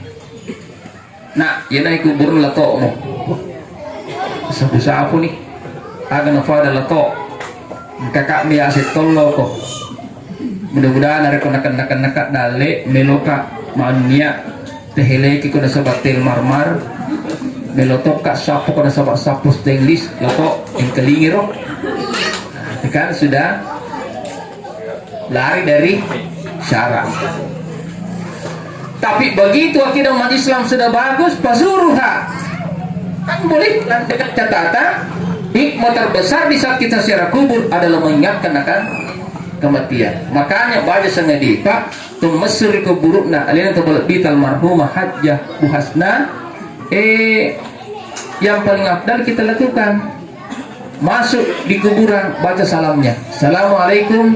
Nak, iyana kuburna lato'mu. Sapu-sapu ni. Aga nafada lato. Kakak mi ase tollo ko. Mudah-mudahan narekko naken-naken naka dalle meloka mannia teheleki ko nasaba tel marmar. Melo tokka sappo ko nasaba sappo stainless lato engkelingiro. Kan sudah lari dari syarat. Tapi begitu akidah umat Islam sudah bagus, fasuruha. Kan boleh, kan dengan catatan hikmah terbesar di saat kita ziarah kubur adalah mengingatkan akan kematian. Makanya baca sengedi, Pak, tumesuri kuburukna, alena to balebbi almarhumah Hajjah Bu Hasna, eh, yang paling afdal kita lakukan. Masuk di kuburan, baca salamnya. Assalamualaikum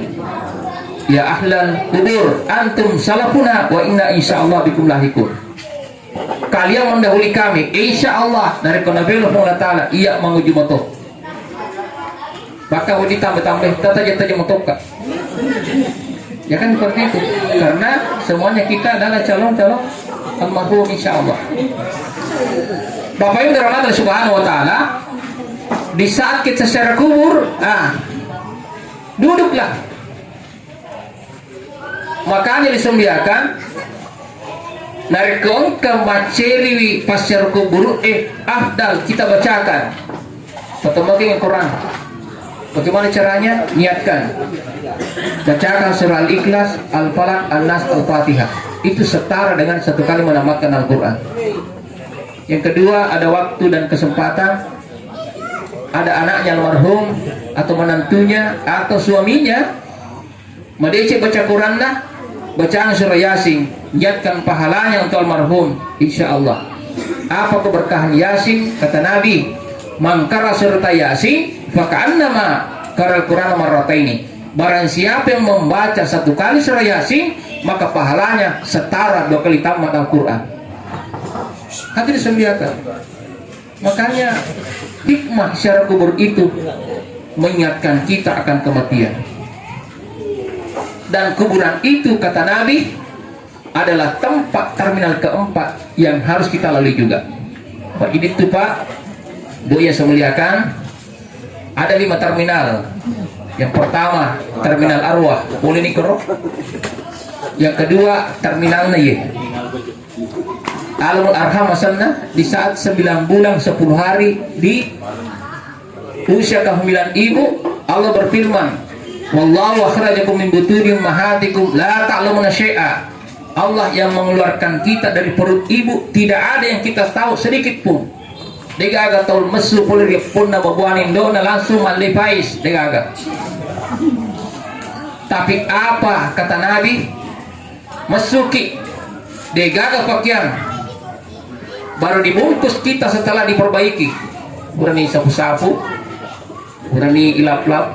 ya ahlal kubur, antum salafuna wa inna insyaallah bikum lahikun. Kalian mendahului kami, insya Allah, narekko nabelo Puang Allah Ta'ala, iya manguju moto. Bahkan wedi tambah-tambah, tataja-taja motokka. Ya kan seperti itu. Karena semuanya kita adalah calon-calon almarhum, insya Allah. Bapak Ibu dirahmati Allah Subhanahu wa Ta'ala, di saat kita secara kubur, ah, duduklah. Makanya disembiakan, narekko engka macceriwi passero kuburu, eh, afdal kita bacakan. Pertemukan Quran. Bagaimana caranya? Niatkan. Bacakan surah Al-Ikhlas, Al-Falaq, An-Nas, Al-Fatihah. Itu setara dengan satu kali menamatkan Al-Quran. Yang kedua, ada waktu dan kesempatan, ada anaknya almarhum, atau menantunya, atau suaminya, madeceng baca Quranna, bacaan surah Yasin, niatkan pahalanya untuk almarhum, insya Allah. Apa keberkahan Yasin? Kata Nabi, "Man qara surata Yasin, faka'annama qara'al Qur'ana marrataini." Barang siapa yang membaca satu kali surah Yasin, maka pahalanya setara dua kali tamat Al-Quran. Hadirin dimuliakan. Makanya, hikmah ziarah kubur itu mengingatkan kita akan kematian. Dan kuburan itu, kata Nabi, adalah tempat terminal keempat yang harus kita lalui juga. Pak, ini tuh, Pak, Bu yang saya muliakan, ada lima terminal. Yang pertama, terminal arwah. Boleh nih, Koro? Yang kedua, terminalnya, ye. Alamul arham asanna, di saat sembilan bulan sepuluh hari di usia kehamilan ibu, Allah berfirman, "Wallahu akhrajakum min butuni ummahatikum la ta'lamuna syai'a." Allah yang mengeluarkan kita dari perut ibu, tidak ada yang kita tahu sedikit pun. Degaga tau messu pole ri epponna babuana indo'na langsung mallefais, degaga. Tapi apa kata Nabi? Messuki, degaga pakeang, baru dibungkus kita setelah diperbaiki. Purani sapu-sapu, purani ilap-lap,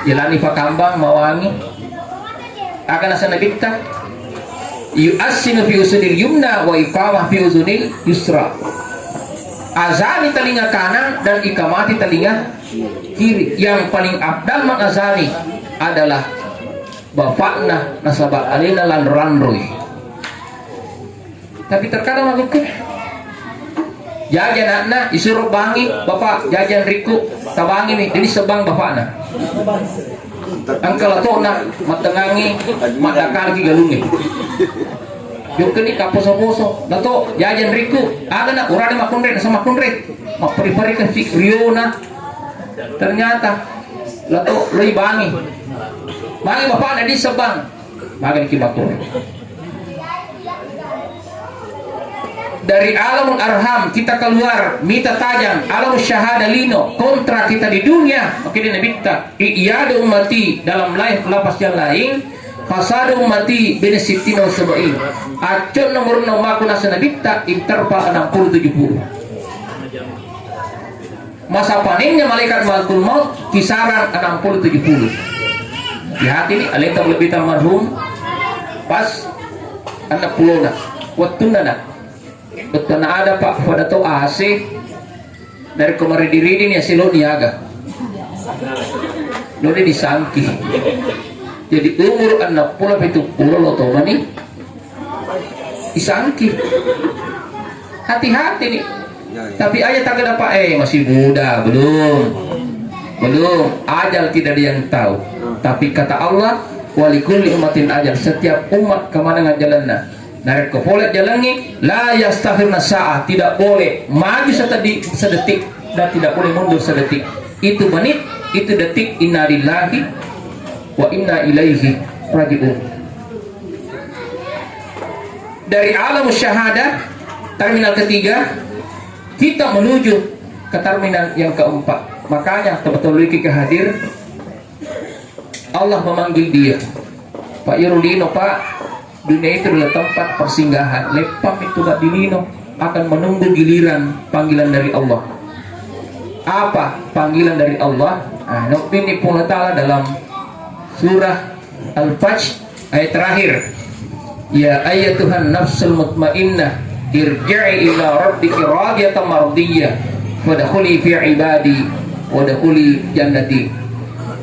jalani pakambang mawangi. Aga naseng Nabitta, "Yu'assinu fi uzunil yumna wa iqamah fi uzunil yusra." Azani telinga kanan dan ikamati telinga kiri. Yang paling afdal mengazani adalah bapakna, nasaba alena lanro-lanroi. Tapi terkadang makkukku, jaji anakna, isuro bangi, "Bapak, jaji anrikku," tabangi mi, jadi sebang bapakna. Engka latona mattengangi, maddakarki galungnge. Jokkeni kapposo-poso, "Lato, jaji anrikku." Aga na, urane makkunre, nasa makkunre. Mapperi-peri kasi riona. Ternyata lato loi bangi. Bangi bapakna, di sebang. Magani ki makkunre. Dari alamul arham kita keluar, mita tajang, alamul syahada lino, kontra kita di dunia, makanya Nabitta, "I'yadu ummati," dalam lain, lapas yang lain, "Fasadu ummati baina sittina wa sab'in." Acco nomor nomor aku nasa Nabitta, interval enam puluh tujuh puluh. Masa panennya malaikat malakul maut kisaran enam puluh tujuh puluh. Di hati ni, aleta lebih almarhum pas enam puluh na. Waktu na, betul na ada, Pak, pada to A C. Dari kemarin diri ni, A C lo ni aga. Lo ni disangki. Jadi umur enam puluh, tujuh puluh lo to mani. Isangki. Hati-hati nih. Ya, ya. Tapi aja tak ada, Pak, eh, masih muda, belum. Belum. Ajal tidak ada yang tahu. Tapi kata Allah, "Walikulli ummatin ajal." Setiap umat kemana jalannya. Narekko pole jalangi, la yastakhirna sa'ah, tidak boleh maju setedi-, sedetik dan tidak boleh mundur sedetik. Itu menit, itu detik, inna lillahi wa inna ilaihi raji'un. Dari alam syahadah, terminal ketiga, kita menuju ke terminal yang keempat. Makanya, teman-teman, kita hadir, Allah memanggil dia. Pak, iyaro lino, Pak, dunia itu adalah tempat persinggahan. Leppang itu, Pak, di lino akan menunggu giliran panggilan dari Allah. Apa panggilan dari Allah? Nah, nabbini Puang Allah Ta'ala dalam surah Al-Fajr ayat terakhir. Ya ayyatuhan nafsul mutmainnah, irji'i ila rabbiki radiyatan mardiyah, fadkhuli fi ibadi, wadkhuli jannati.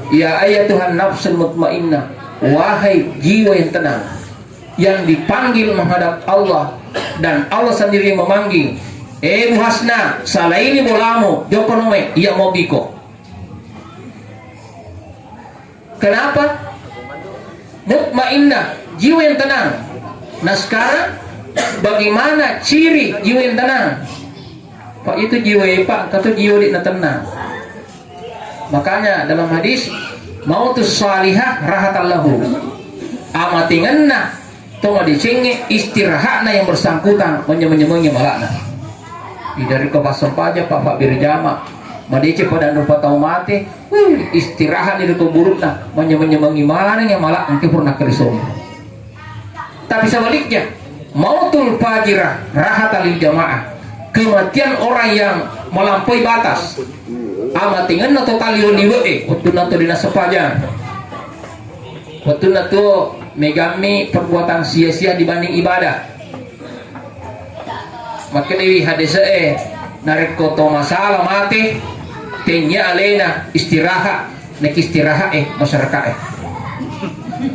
Ya ayyatuhan nafsul mutmainnah, wahai jiwa yang tenang, yang dipanggil menghadap Allah, dan Allah sendiri memanggil, "Eh, Bu Hasna, salaini bolamu, jokko noe, iya mobbiko." Kenapa? Mutmainnah, jiwa yang tenang. Nah, sekarang bagaimana ciri jiwa yang tenang? Pak, itu jiwa, Pak, kata jiwa di tenang. Makanya dalam hadis, "Mautus salihah rahatan lahu." Amatengenna to madecengnge, istirahatna yang bersangkutan, manyameng-nyamengi malakna. Idari ko passempaja, Pak, Pak berjama, madeceng pada rupa tau mate, wih, istirahat di kuburukna, manyameng-nyamengi maneng ya malak engke purna kerisong. Tapi sebaliknya, mautul fajirah rahatan lil jamaah. Kematian orang yang melampaui batas. Amatengenna to taliwe-liwe e, wettunna to dinasepajang. Wettunna to megammi perbuatan sia-sia dibanding ibadah. Makkedewi hadese e, narekko to masalah mate, tennia alena istirahat. Naiki istirahat e masyarakat e.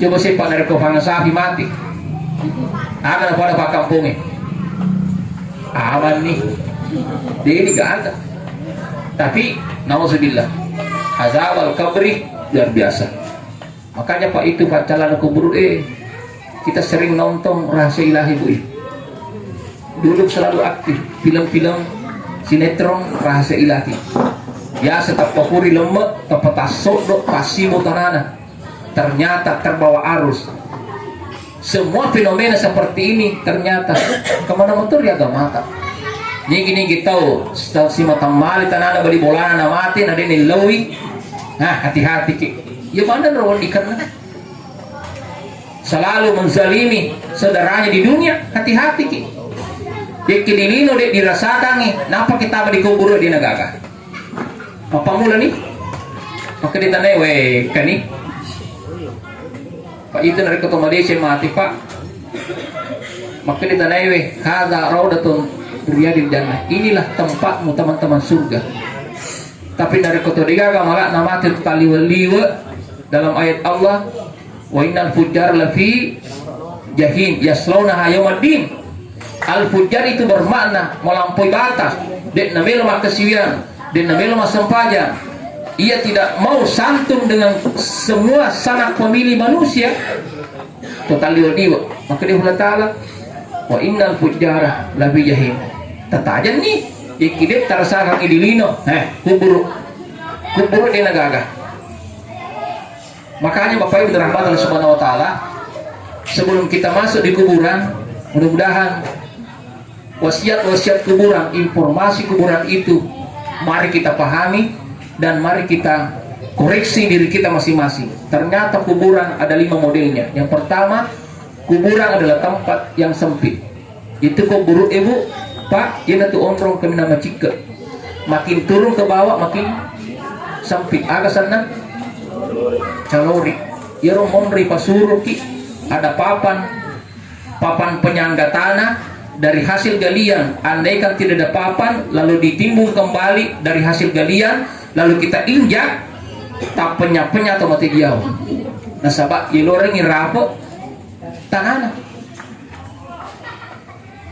Coba sepa narekko fangsapi mati. Aga na pada pakkampongnge. Aman ni. Deni gak ada. Tapi nauzubillah. Azab al-kabri luar biasa. Makanya Pak itu Pak calon kubur e. Kita sering nonton Rahasia Ilahi, Bu. Dulu selalu aktif film-film sinetron Rahasia Ilahi. Biasa tappakuri lemmek, tapatassoddo, tassimu tanana. Ternyata terbawa arus. Semua fenomena seperti ini ternyata kemana motor ya agamata. Nigi-nigi tau si matammali tanana bali bolana na mati na dene lawi. Nah, hati-hati ki. Ya mana ro dikenna. Selalu menzalimi saudaranya di dunia, hati-hati ki. Dekki di lino dek dirasakangi, napa kita di kubur di negaga. Apa mula ni? Maka ditanai we kani. Pak itu narik ketua Malaysia mati Pak. Maka ditanai we, "Hadza raudatun riyadil jannah." Inilah tempatmu teman-teman surga. Tapi narekko to degaga malakna mate taliwe-liwe dalam ayat Allah, "Wa innal fujjar lafi jahim yaslaunaha yaumaddin." Al-fujjar itu bermakna melampaui batas, dek namelo makkasiwiang, dek namelo massempajang. Ia tidak mau santun dengan semua sanak famili manusia. Total liwe-liwe. Maka dia Allah Ta'ala, "Wa innal fujjara lafi jahim." Tatajenni, ikkide tarasakang di lino, eh, kuburu. Kuburu dia nagaga. Makanya Bapak Ibu dirahmati Allah Subhanahu wa Ta'ala, sebelum kita masuk di kuburan, mudah-mudahan wasiat-wasiat kuburan, informasi kuburan itu, mari kita pahami dan mari kita koreksi diri kita masing-masing. Ternyata kuburan ada lima modelnya. Yang pertama, kuburan adalah tempat yang sempit. Itu kuburu ibu, Pak, ina tu onrong kemina macikke. Makin turun ke bawah, makin sempit. Aga sana? Calori. Iyaro monri pasuruki, ada papan papan penyangga tanah dari hasil galian. Andaikan tidak ada papan, lalu ditimbun kembali dari hasil galian, lalu kita injak, tak penya-penya atau mati diau. Nasaba ilorengi rapo tanana.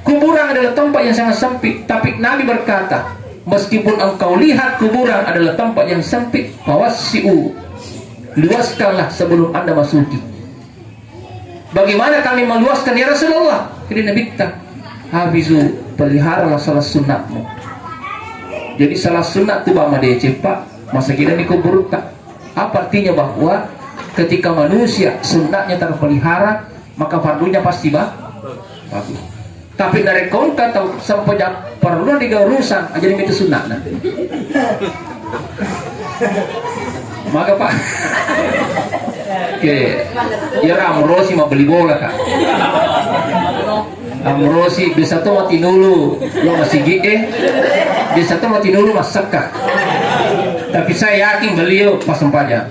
Kuburan adalah tempat yang sangat sempit, tapi Nabi berkata, "Meskipun engkau lihat kuburan adalah tempat yang sempit, fawassi'u, luaskanlah sebelum Anda masuki." Bagaimana kami meluaskan, ya Rasulullah? Kini Nabi ta, "Hafizu, peliharalah salat sunnatmu." Jadi salat sunnat tu bama dece, Pak, masa kita ni kubur, tak? Apa artinya bahwa ketika manusia sunnatnya terpelihara, maka fardunya pasti ba-, bagus. Tapi narekko engka tau sempoja perlu diga urusan, aja itu sunnah. Maka, Pak. Oke. Ya, Amrosi mau beli bola, Kak. Amrosi bisa tuh mati dulu, lo masih gede. Bisa tuh mati dulu, masakka. Tapi saya yakin beliau pas sempajang.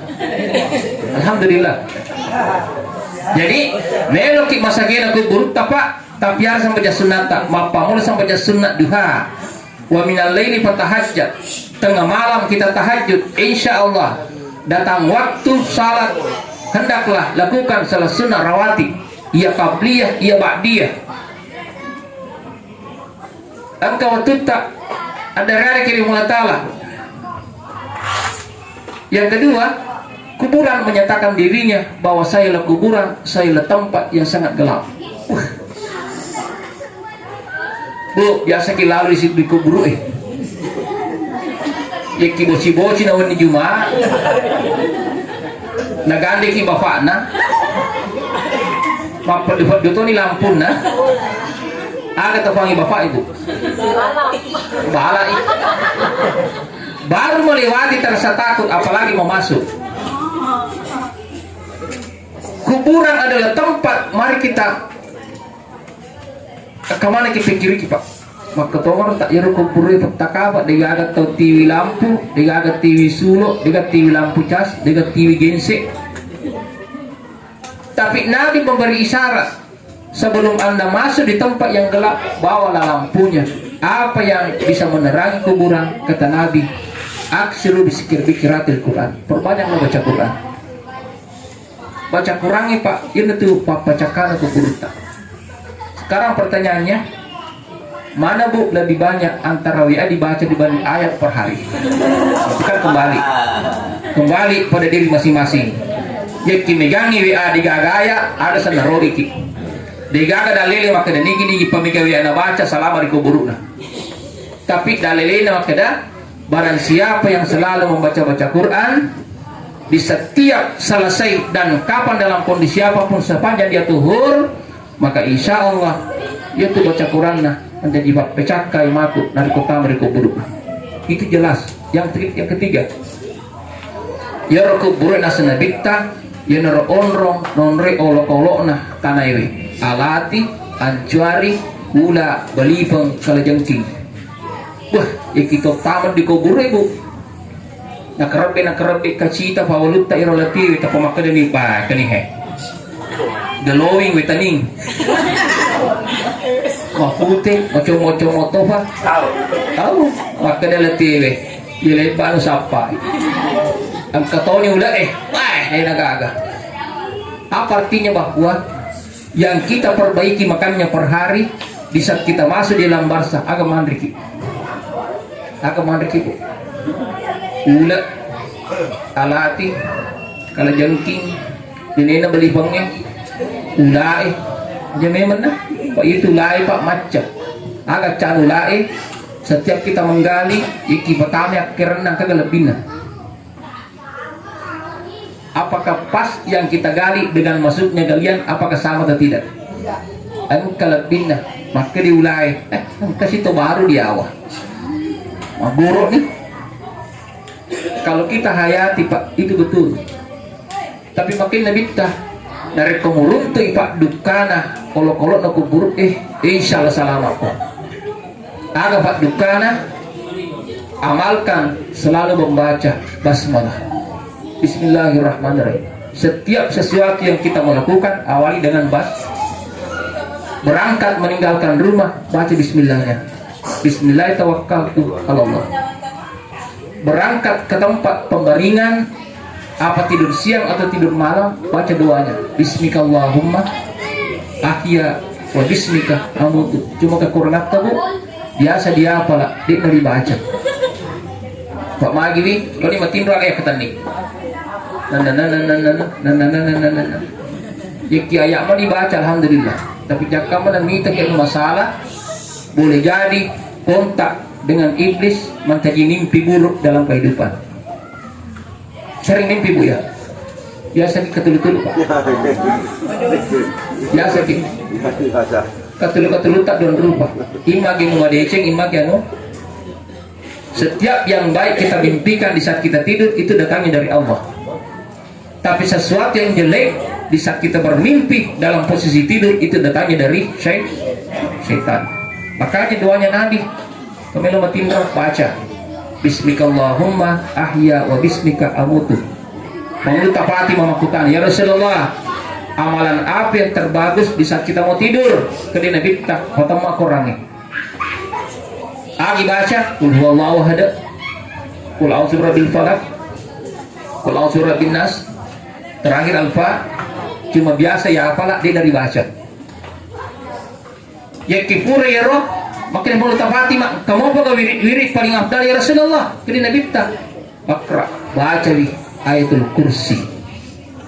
Alhamdulillah. Jadi, meloki masagena kuburutta, Pak, tapi harus sempajang sunnatta. Mappamula sempajang sunnat duha. Wa minal laili fatahajjad. Tengah malam kita tahajud. Insya Allah, datang waktu salat, hendaklah lakukan salat sunnah rawatib. Iya qabliyah, iya ba'diyah. Engka wattutta addarareki ri Puang Allah Ta'ala. Yang kedua, kuburan menyatakan dirinya bahwa saya adalah kuburan, saya adalah tempat yang sangat gelap. Wah. Bu, biasa ki lalu di situ di kuburu, eh. Yekki boci-boci na wenni Juma. Nagandeki bapakna. Mappeddu-peddu toni lampunna. Aga tafangi bapak itu. Balai. Baru melewati terasa takut, apalagi mau masuk. Kuburan adalah tempat, mari kita, kemana kita pikiriki, Pak? Makkatongan tak ero kuburan takapa, degaga tau tiwi lampu, degaga tiwi sulo, degaga tiwi lampu cas, degaga tiwi gense. Tapi Nabi memberi isyarat, sebelum Anda masuk di tempat yang gelap, bawalah lampunya. Apa yang bisa menerangi kuburan? Kata Nabi, "Aksiru bisikir bikiratil Quran." Perbanyaklah baca Quran. Baca Qurannya, Pak, ini tuh papacakan kuburutta. Sekarang pertanyaannya, mana, Bu, lebih banyak antara W A dibaca dibanding ayat per hari? Itu kan kembali. Kembali pada diri masing-masing. Yekki megangi W A degaga ayat, ada senaroriki. Degaga dalele makkeda nigi-nigi pamega W A nabaca salama ri kuburuna. Tapi dalelena makkeda, barang siapa yang selalu membaca-baca Quran, di setiap selesai dan kapan dalam kondisi apapun sepanjang dia tuhur, maka insya Allah, yaitu baca Quranna menjadi pecakkai matu dari kota mereka buruk. Itu jelas. Yang, yang ketiga, yaro kuburu nasa nabitta, yanaro onrong nonre olok-olokna tanaewe. Alati, ancuari, ula, balipeng, kalajengking. Wah, ya kita tamat di kuburu, Bu. Nakarabbe, nakarabbe kacita pawalutta iro latiwi, tappa makkeda ni, "Bah, kani he. Glowing wetaning. Mapute, moco-moco motofa." Tahu. Tahu, makkeda latiwi. Iya lebba anu sappa. Engka toni ula, eh, wah, eh, nagaga. Apa artinya bahwa yang kita perbaiki makannya per hari, di saat kita masuk di alam barzah, aga manriki. Aga manriki, Bu. Ula, alati, kalajengking, nenena balipengnge, ulae. Aja memang nah. Pak, itu ulae, Pak, macca. Aga can ulae, setiap kita menggali, iki pertama akhiranna kagak lebihna. Apakah pas yang kita gali dengan masuknya galian, apakah sama atau tidak? Engka lebbinna, makkeda ulae, eh, engka sito baru diawa. Magoro ni. Kalau kita hayati, Pak, itu betul. Tapi makin nabitta, narekko muruntu i, Pak, dukkana, olok-olokna kuburu, eh, insya Allah salama ko. Aga paddukkana? Amalkan selalu membaca basmalah. Bismillahirrahmanirrahim. Setiap sesuatu yang kita melakukan, awali dengan bas. Berangkat meninggalkan rumah, baca bismillahnya. Bismillah tawakkaltu Allah. Berangkat ke tempat pembaringan, apa tidur siang atau tidur malam, baca doanya. Bismikallahumma ahya wa bismika amutu. Cuma kekurangan, Bu, biasa diapala, de' dibaca. Pak magi wi, lo ni matinro aga ya ketenni. Nanananananana, nanananananana. Yekki ayat mau dibaca, alhamdulillah. Tapi jakka mana mita kayak masalah, boleh jadi kontak dengan iblis, mancaji mimpi buruk dalam kehidupan. Sering mimpi, Bu, ya? Biasa ki ketulu-tulu, Pak. Biasa ki. Ketulu-ketulu tak don rupa. Imma ki mau deceng, imma ki anu. Setiap yang baik kita mimpikan di saat kita tidur, itu datangnya dari Allah. Tapi sesuatu yang jelek, di saat kita bermimpi dalam posisi tidur, itu datangnya dari syai-, syaitan. Makanya doanya Nabi, kami lo matinro, baca. Bismikallahumma ahya wa bismika amutu. Pamulu tapati mamakkutana, "Ya Rasulullah, amalan apa yang terbagus di saat kita mau tidur?" Kedai Nabitta, patemma Qurangnge. Agi baca, "Qul huwallahu ahad, qul a'udzu birabbil falaq, qul a'udzu birabbin nas." Terakhir Al-Fa, cuma biasa ya apala, de' naribaca. Yakki pura yero, makkeda pamulu tapati ma, kamopa ga wiri-, wiri paling afdal ya Rasulullah? Kedai Nabitta, "Iqra, bacawi Ayatul Kursi."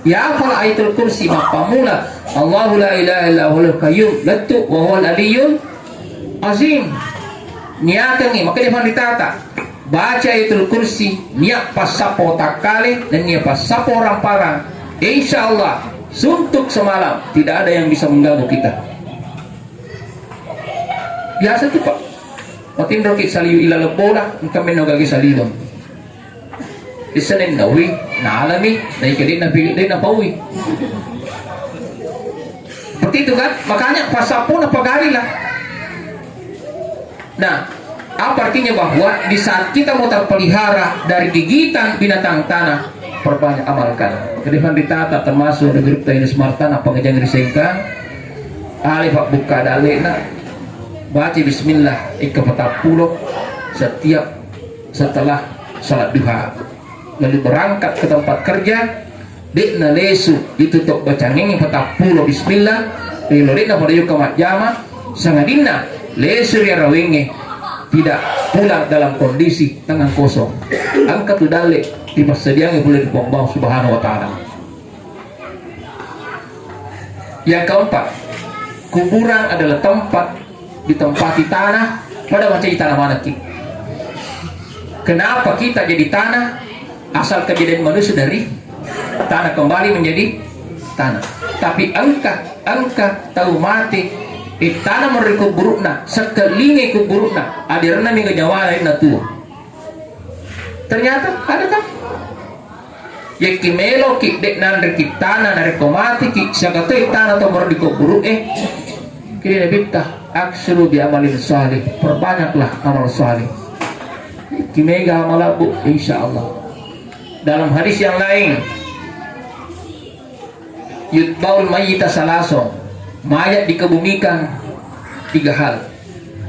Ya apala Ayatul Kursi, mappammula, "Allahu la ilaha illa huwal qayyum, lattu wa huwal aliyyul azim." Niakangngi, makkeda panritata, baca Ayatul Kursi, nia' passappo takkale, nennia passappo ramparang. Insya Allah, suntuk semalam, tidak ada yang bisa mengganggu kita. Biasa tu, Pak. Matinroki saliu ilaleng bola, engka menno gage saliweng. Isenennawi, nalami, naika de' napi-, de' napaui. Seperti itu kan? Makanya passappona pagarilah. Nah, apa artinya bahwa di saat kita mau terpelihara dari gigitan binatang tanah, perbanyak amalkan. Jadi panritata termasuk di grup Tainus Martan, apa ngejang risengkang, ale pabbukka dalle'na, baca bismillah, ikka patappulo setiap setelah salat duha. Lalu berangkat ke tempat kerja, de'na lesu itu to bacangeng patappulo bismillah, ri lorina pada yukka majjama, sangadinna lesu ri arawengnge tidak pulang dalam kondisi tangan kosong. Engka tu dalle dipassadiangi pole ri Puang Allah Subhanahu wa Ta'ala. Yang keempat, kuburan adalah tempat ditempati tanah, pada macam tanah manakki. Kenapa kita jadi tanah? Asal kejadian manusia dari tanah kembali menjadi tanah. Tapi engka, engka tau mate, eh, tanah mereka burukna, sekkelinge kuburukna, aderenna mega nyawana na tua. Ternyata ada kan? Yakki meloki de' nanreki tanah narekko mateki, siaga toi tanah to moro di kuburu'e. Kini Nabitta, "Aksiru bi amalin salih, perbanyaklah amal salih." Ki mega amal abu, insya Allah. Dalam hadis yang lain, "Yutba'ul mayyita salaso." Mayat dikebumikan tiga hal.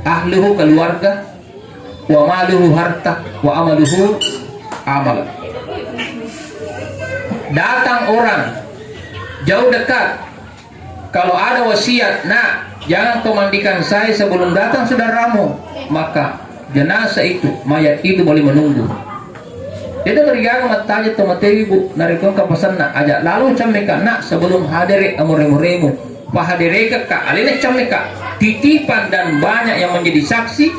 Ahluhu, keluarga, wa maluhu, harta, wa amaluhu, amal. Datang orang jauh dekat, kalau ada wasiat, "Nak, jangan kau mandikan saya sebelum datang saudaramu," maka jenazah itu, mayat itu boleh menunggu. Jadi, berigaga mattaja to matewi, Bu, narekko engka pasenna, aja lalo cammeka, Nak, sebelum hadere amore-moremu. Pahaderekekka, alena cammeka, titipan dan banyak yang menjadi saksi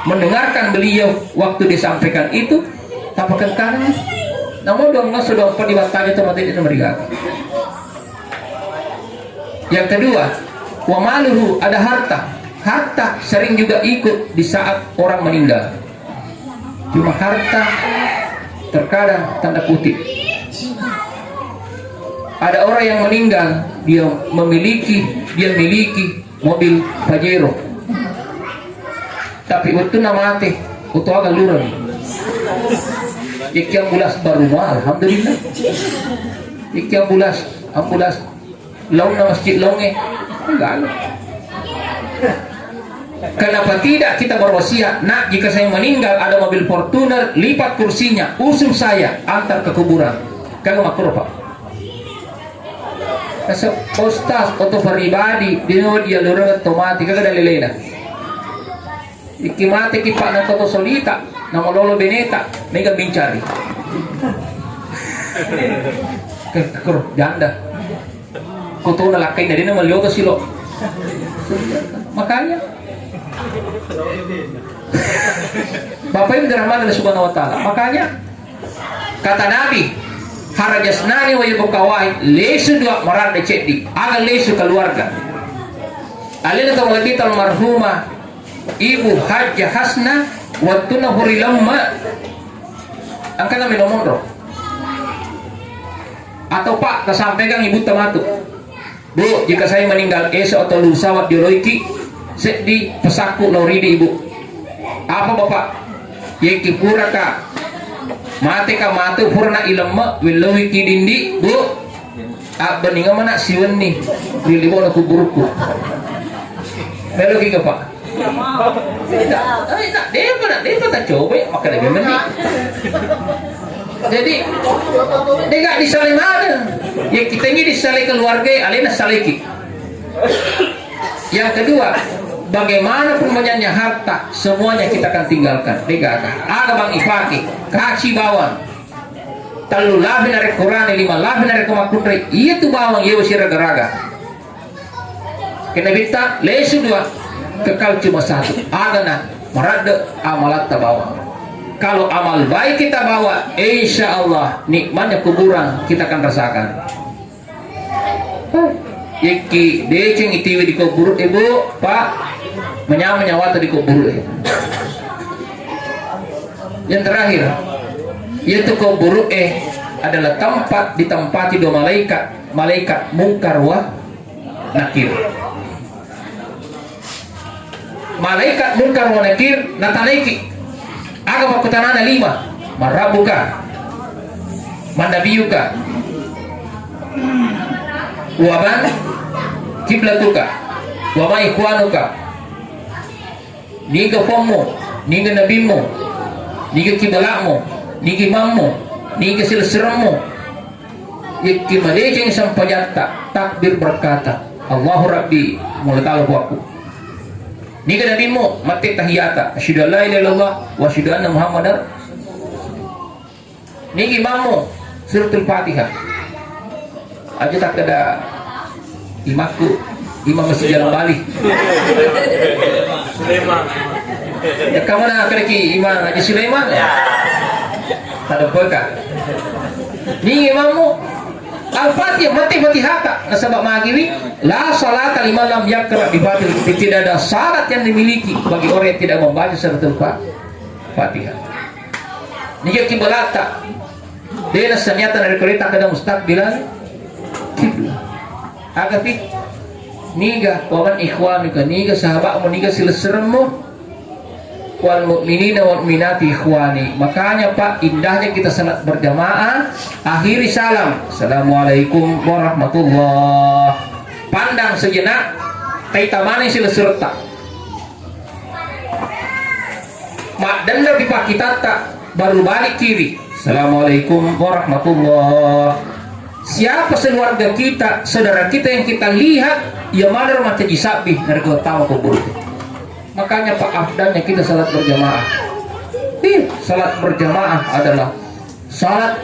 mendengarkan beliau waktu disampaikan itu, tapakengkana. Namo doang ngaso doang padi mattaja to matewi, merigaga. Yang kedua, wa maluhu, ada harta. Harta sering juga ikut di saat orang meninggal. Cuma harta terkadang tanda kutip. Ada orang yang meninggal, dia memiliki, dia miliki mobil Pajero. Tapi waktu namate, oto aga lureng. Iki ambulas baru mah, alhamdulillah. Iki ambulas, ambulas launna masjid launge. Enggak ada. Kenapa tidak kita berwasiat, "Nak, jika saya meninggal ada mobil Fortuner, lipat kursinya, usung saya, antar ke kuburan." Kagak makruh, Pak. Kasa, "Ustaz, oto pribadi, dino dia lureng to mati, kagak ada lelena." Iki mate ki, Pak, nako to solita, namo lolo beneta, mega mincari. Ke, ke, janda. Kotona lakkainna, dena malioto silo. Makanya, Bapak Ibu dirahmati Allah Subhanahu wa Ta'ala. Makanya, kata Nabi, "Harajasnani wa yabqa wahid," lesu dua, marade ceddi, aga lesu keluarga. Alena to malebita almarhumah Ibu Hajjah Hasna, wattunna hurilamma, engkana melo monro. Atau, Pak, tasampaikan ibu tamatu. "Bu, jika saya meninggal esok atau lusa, wajjoloiki seddi pesakku lao ridi, Ibu." "Apa, Bapak?" Yekki puraka mateka matu purana ilemme, welloiki dindi, Bu. Abbeninga mana siwenni ri libo'na kuburukku. Meloki ke, Pak? Tidak, tidak, depa, depa tacoba, maka lebih mending. Jadi, dega disalai mana? Ya, kita ini disalai keluarga, alena salai ki. Yang kedua, bagaimanapun banyaknya harta, semuanya kita akan tinggalkan. Dega aga. Aga bang ipake, kaci bawang. Tellu lapi narekko rane, lima lapi narekko makkunrai, iya tu bawang, iya wasi raga-raga. Kena bitta, lesu dua, kekal cuma satu. Agana, maradde amalatta bawang. Kalau amal baik kita bawa, insya Allah nikmatnya kuburan kita akan rasakan. Yekki deceng itiwi di kuburu, Ibu, Pak, menyama nyawata di kuburu. Yang terakhir, yaitu kuburu adalah tempat ditempati dua malaikat, malaikat Mungkar wa Nakir. Malaikat Mungkar wa Nakir natanaiki. Aga makkutanana lima. Man rabbuka? Man nabiyuka? Wa man kiblatuka? Wa man ikhwanuka? Niga puammu? Niga nabimmu? Niga kibala'mu? Niga imammu? Niga silessuremmu? Yekki madeceng sempajatta, takbir berkata, "Allahu Rabbi, mula talo puakku." Niga nabimmu, mate tahiyata, "Asyhadu an la ilaha illallah wa asyhadu anna Muhammadar." Niga imammu, Suratul Fatihah. Aja takkeda imakku, Imam Masjid Jalan Bali. Sulaiman. Ya, kamana kedaki Imam Haji Sulaiman? Ya. Tadempeka. Ni imammu Al-Fatihah, mate Fatihata, nasaba magiwi, la salata liman lam yaqra bi Fatihah. Tidak ada salat yang dimiliki bagi orang yang tidak membaca suratul Fa-, Fatihah. Niga kibalata. Dena saniata narekko reta kada mustaqbilal kiblah. Agapi? Niga waman ikhwanuka, niga sahabatmu, niga silesseremmu? Wal mu'minina wal mu'minati ikhwani. Makanya, Pak, indahnya kita salat berjamaah, akhiri salam, "Assalamualaikum warahmatullah." Pandang sejenak, taitamani silesseretta. Maddenna pi pakkitatta, baru balik kiri. "Assalamualaikum warahmatullah." Siapa sekeluarga kita, saudara kita yang kita lihat, ia maneng mancaji sabbi narekko tama kubur. Makanya, Pak, afdalnya kita salat berjamaah. Ih, salat berjamaah adalah salat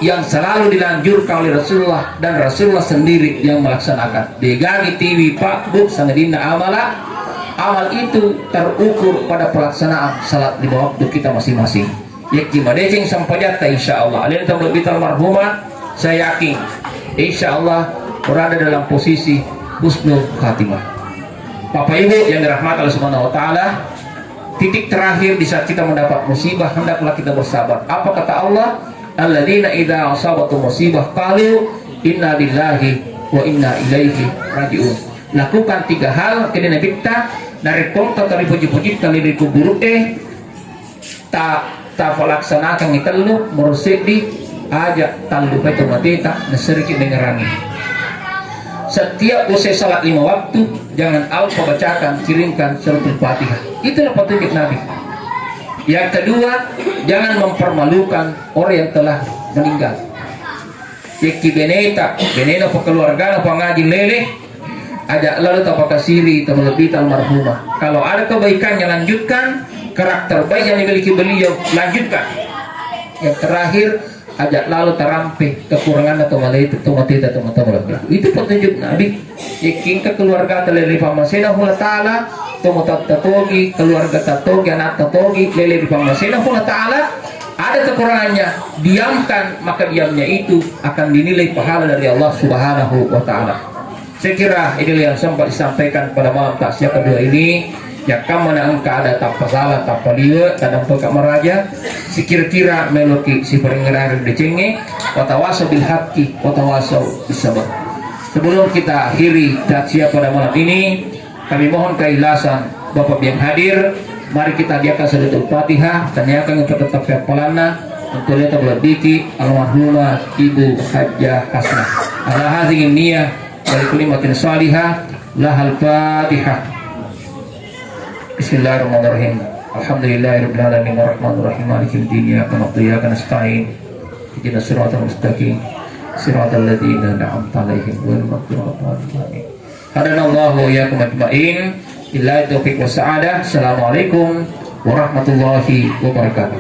yang selalu dilanjurkan oleh Rasulullah dan Rasulullah sendiri yang melaksanakan. Degagi tiwi, Pak, Bu, sangadinna amala, amal itu terukur pada pelaksanaan salat lima waktu kita masing-masing. Yekki madeceng sempajatta, insya Allah. Alena tau lebih almarhumah, saya yakin, insya Allah berada dalam posisi husnul khatimah. Bapak Ibu yang dirahmati Allah Subhanahu wa Ta'ala, titik terakhir di saat kita mendapat musibah, hendaklah kita bersabar. Apa kata Allah? "Alladzina idza asabatu musibah qalu inna lillahi wa inna ilaihi raji'un." Lakukan tiga hal, kede Nabitta, narekko engka taripuji-pujitta ri kuburu'e, ta-, tafalaksanakangngi tellu, moro seddi, aja tallu pai to mateta, naseriki dengerangi. Setiap usai salat lima waktu, jangan alpa bacakan, kirimkan suratul Fatihah. Itulah petunjuk Nabi. Yang kedua, jangan mempermalukan orang yang telah meninggal. Yekki beneta, benena, keluargana pangaji lele, aja lalu tapakasiri, tamalebbi almarhumah. Kalau ada kebaikannya, lanjutkan. Karakter baik yang dimiliki beliau, lanjutkan. Yang terakhir, aja lalu tarampe kekuranganna to malete, to mateta, to matomo lebbi. Itu petunjuk Nabi. Yekki engka keluarga lele ri pammasena Allah Ta'ala, to matatta togi, keluarga tatogi, anak tatogi, lele ri pammasena Allah Ta'ala, ada kekurangannya, diamkan, maka diamnya itu akan dinilai pahala dari Allah Subhanahu wa Ta'ala. Saya kira inilah yang sempat disampaikan pada malam takziah kedua ini. Yakkamana engka ada tappa salah, tappa liwe, tadampeka maraja, sikira-kira meloki siparingerang decengnge, watawasau bil haqqi, watawasau bis sabar. Sebelum kita akhiri takziah pada malam ini, kami mohon keikhlasan Bapak yang hadir, Mari kita hadiahkan suratul Fatihah, tanyakan untuk tetap hafalanna, untuk lihat terlebih almarhumah Ibu Hajjah Hasnah. Ala hadhihi niyah, ولكل أمة صالحة لها الفاتحة. بسم الله الرحمن الرحيم. الحمد لله رب العالمين، الرحمن الرحيم، مالك يوم الدين، إياك نعبد وإياك نستعين، اهدنا الصراط المستقيم، صراط الذين أنعمت عليهم، غير المغضوب عليهم ولا الضالين. هدانا الله وإياكم أجمعين. بالله التوفيق والسعادة. السلام عليكم ورحمة الله وبركاته.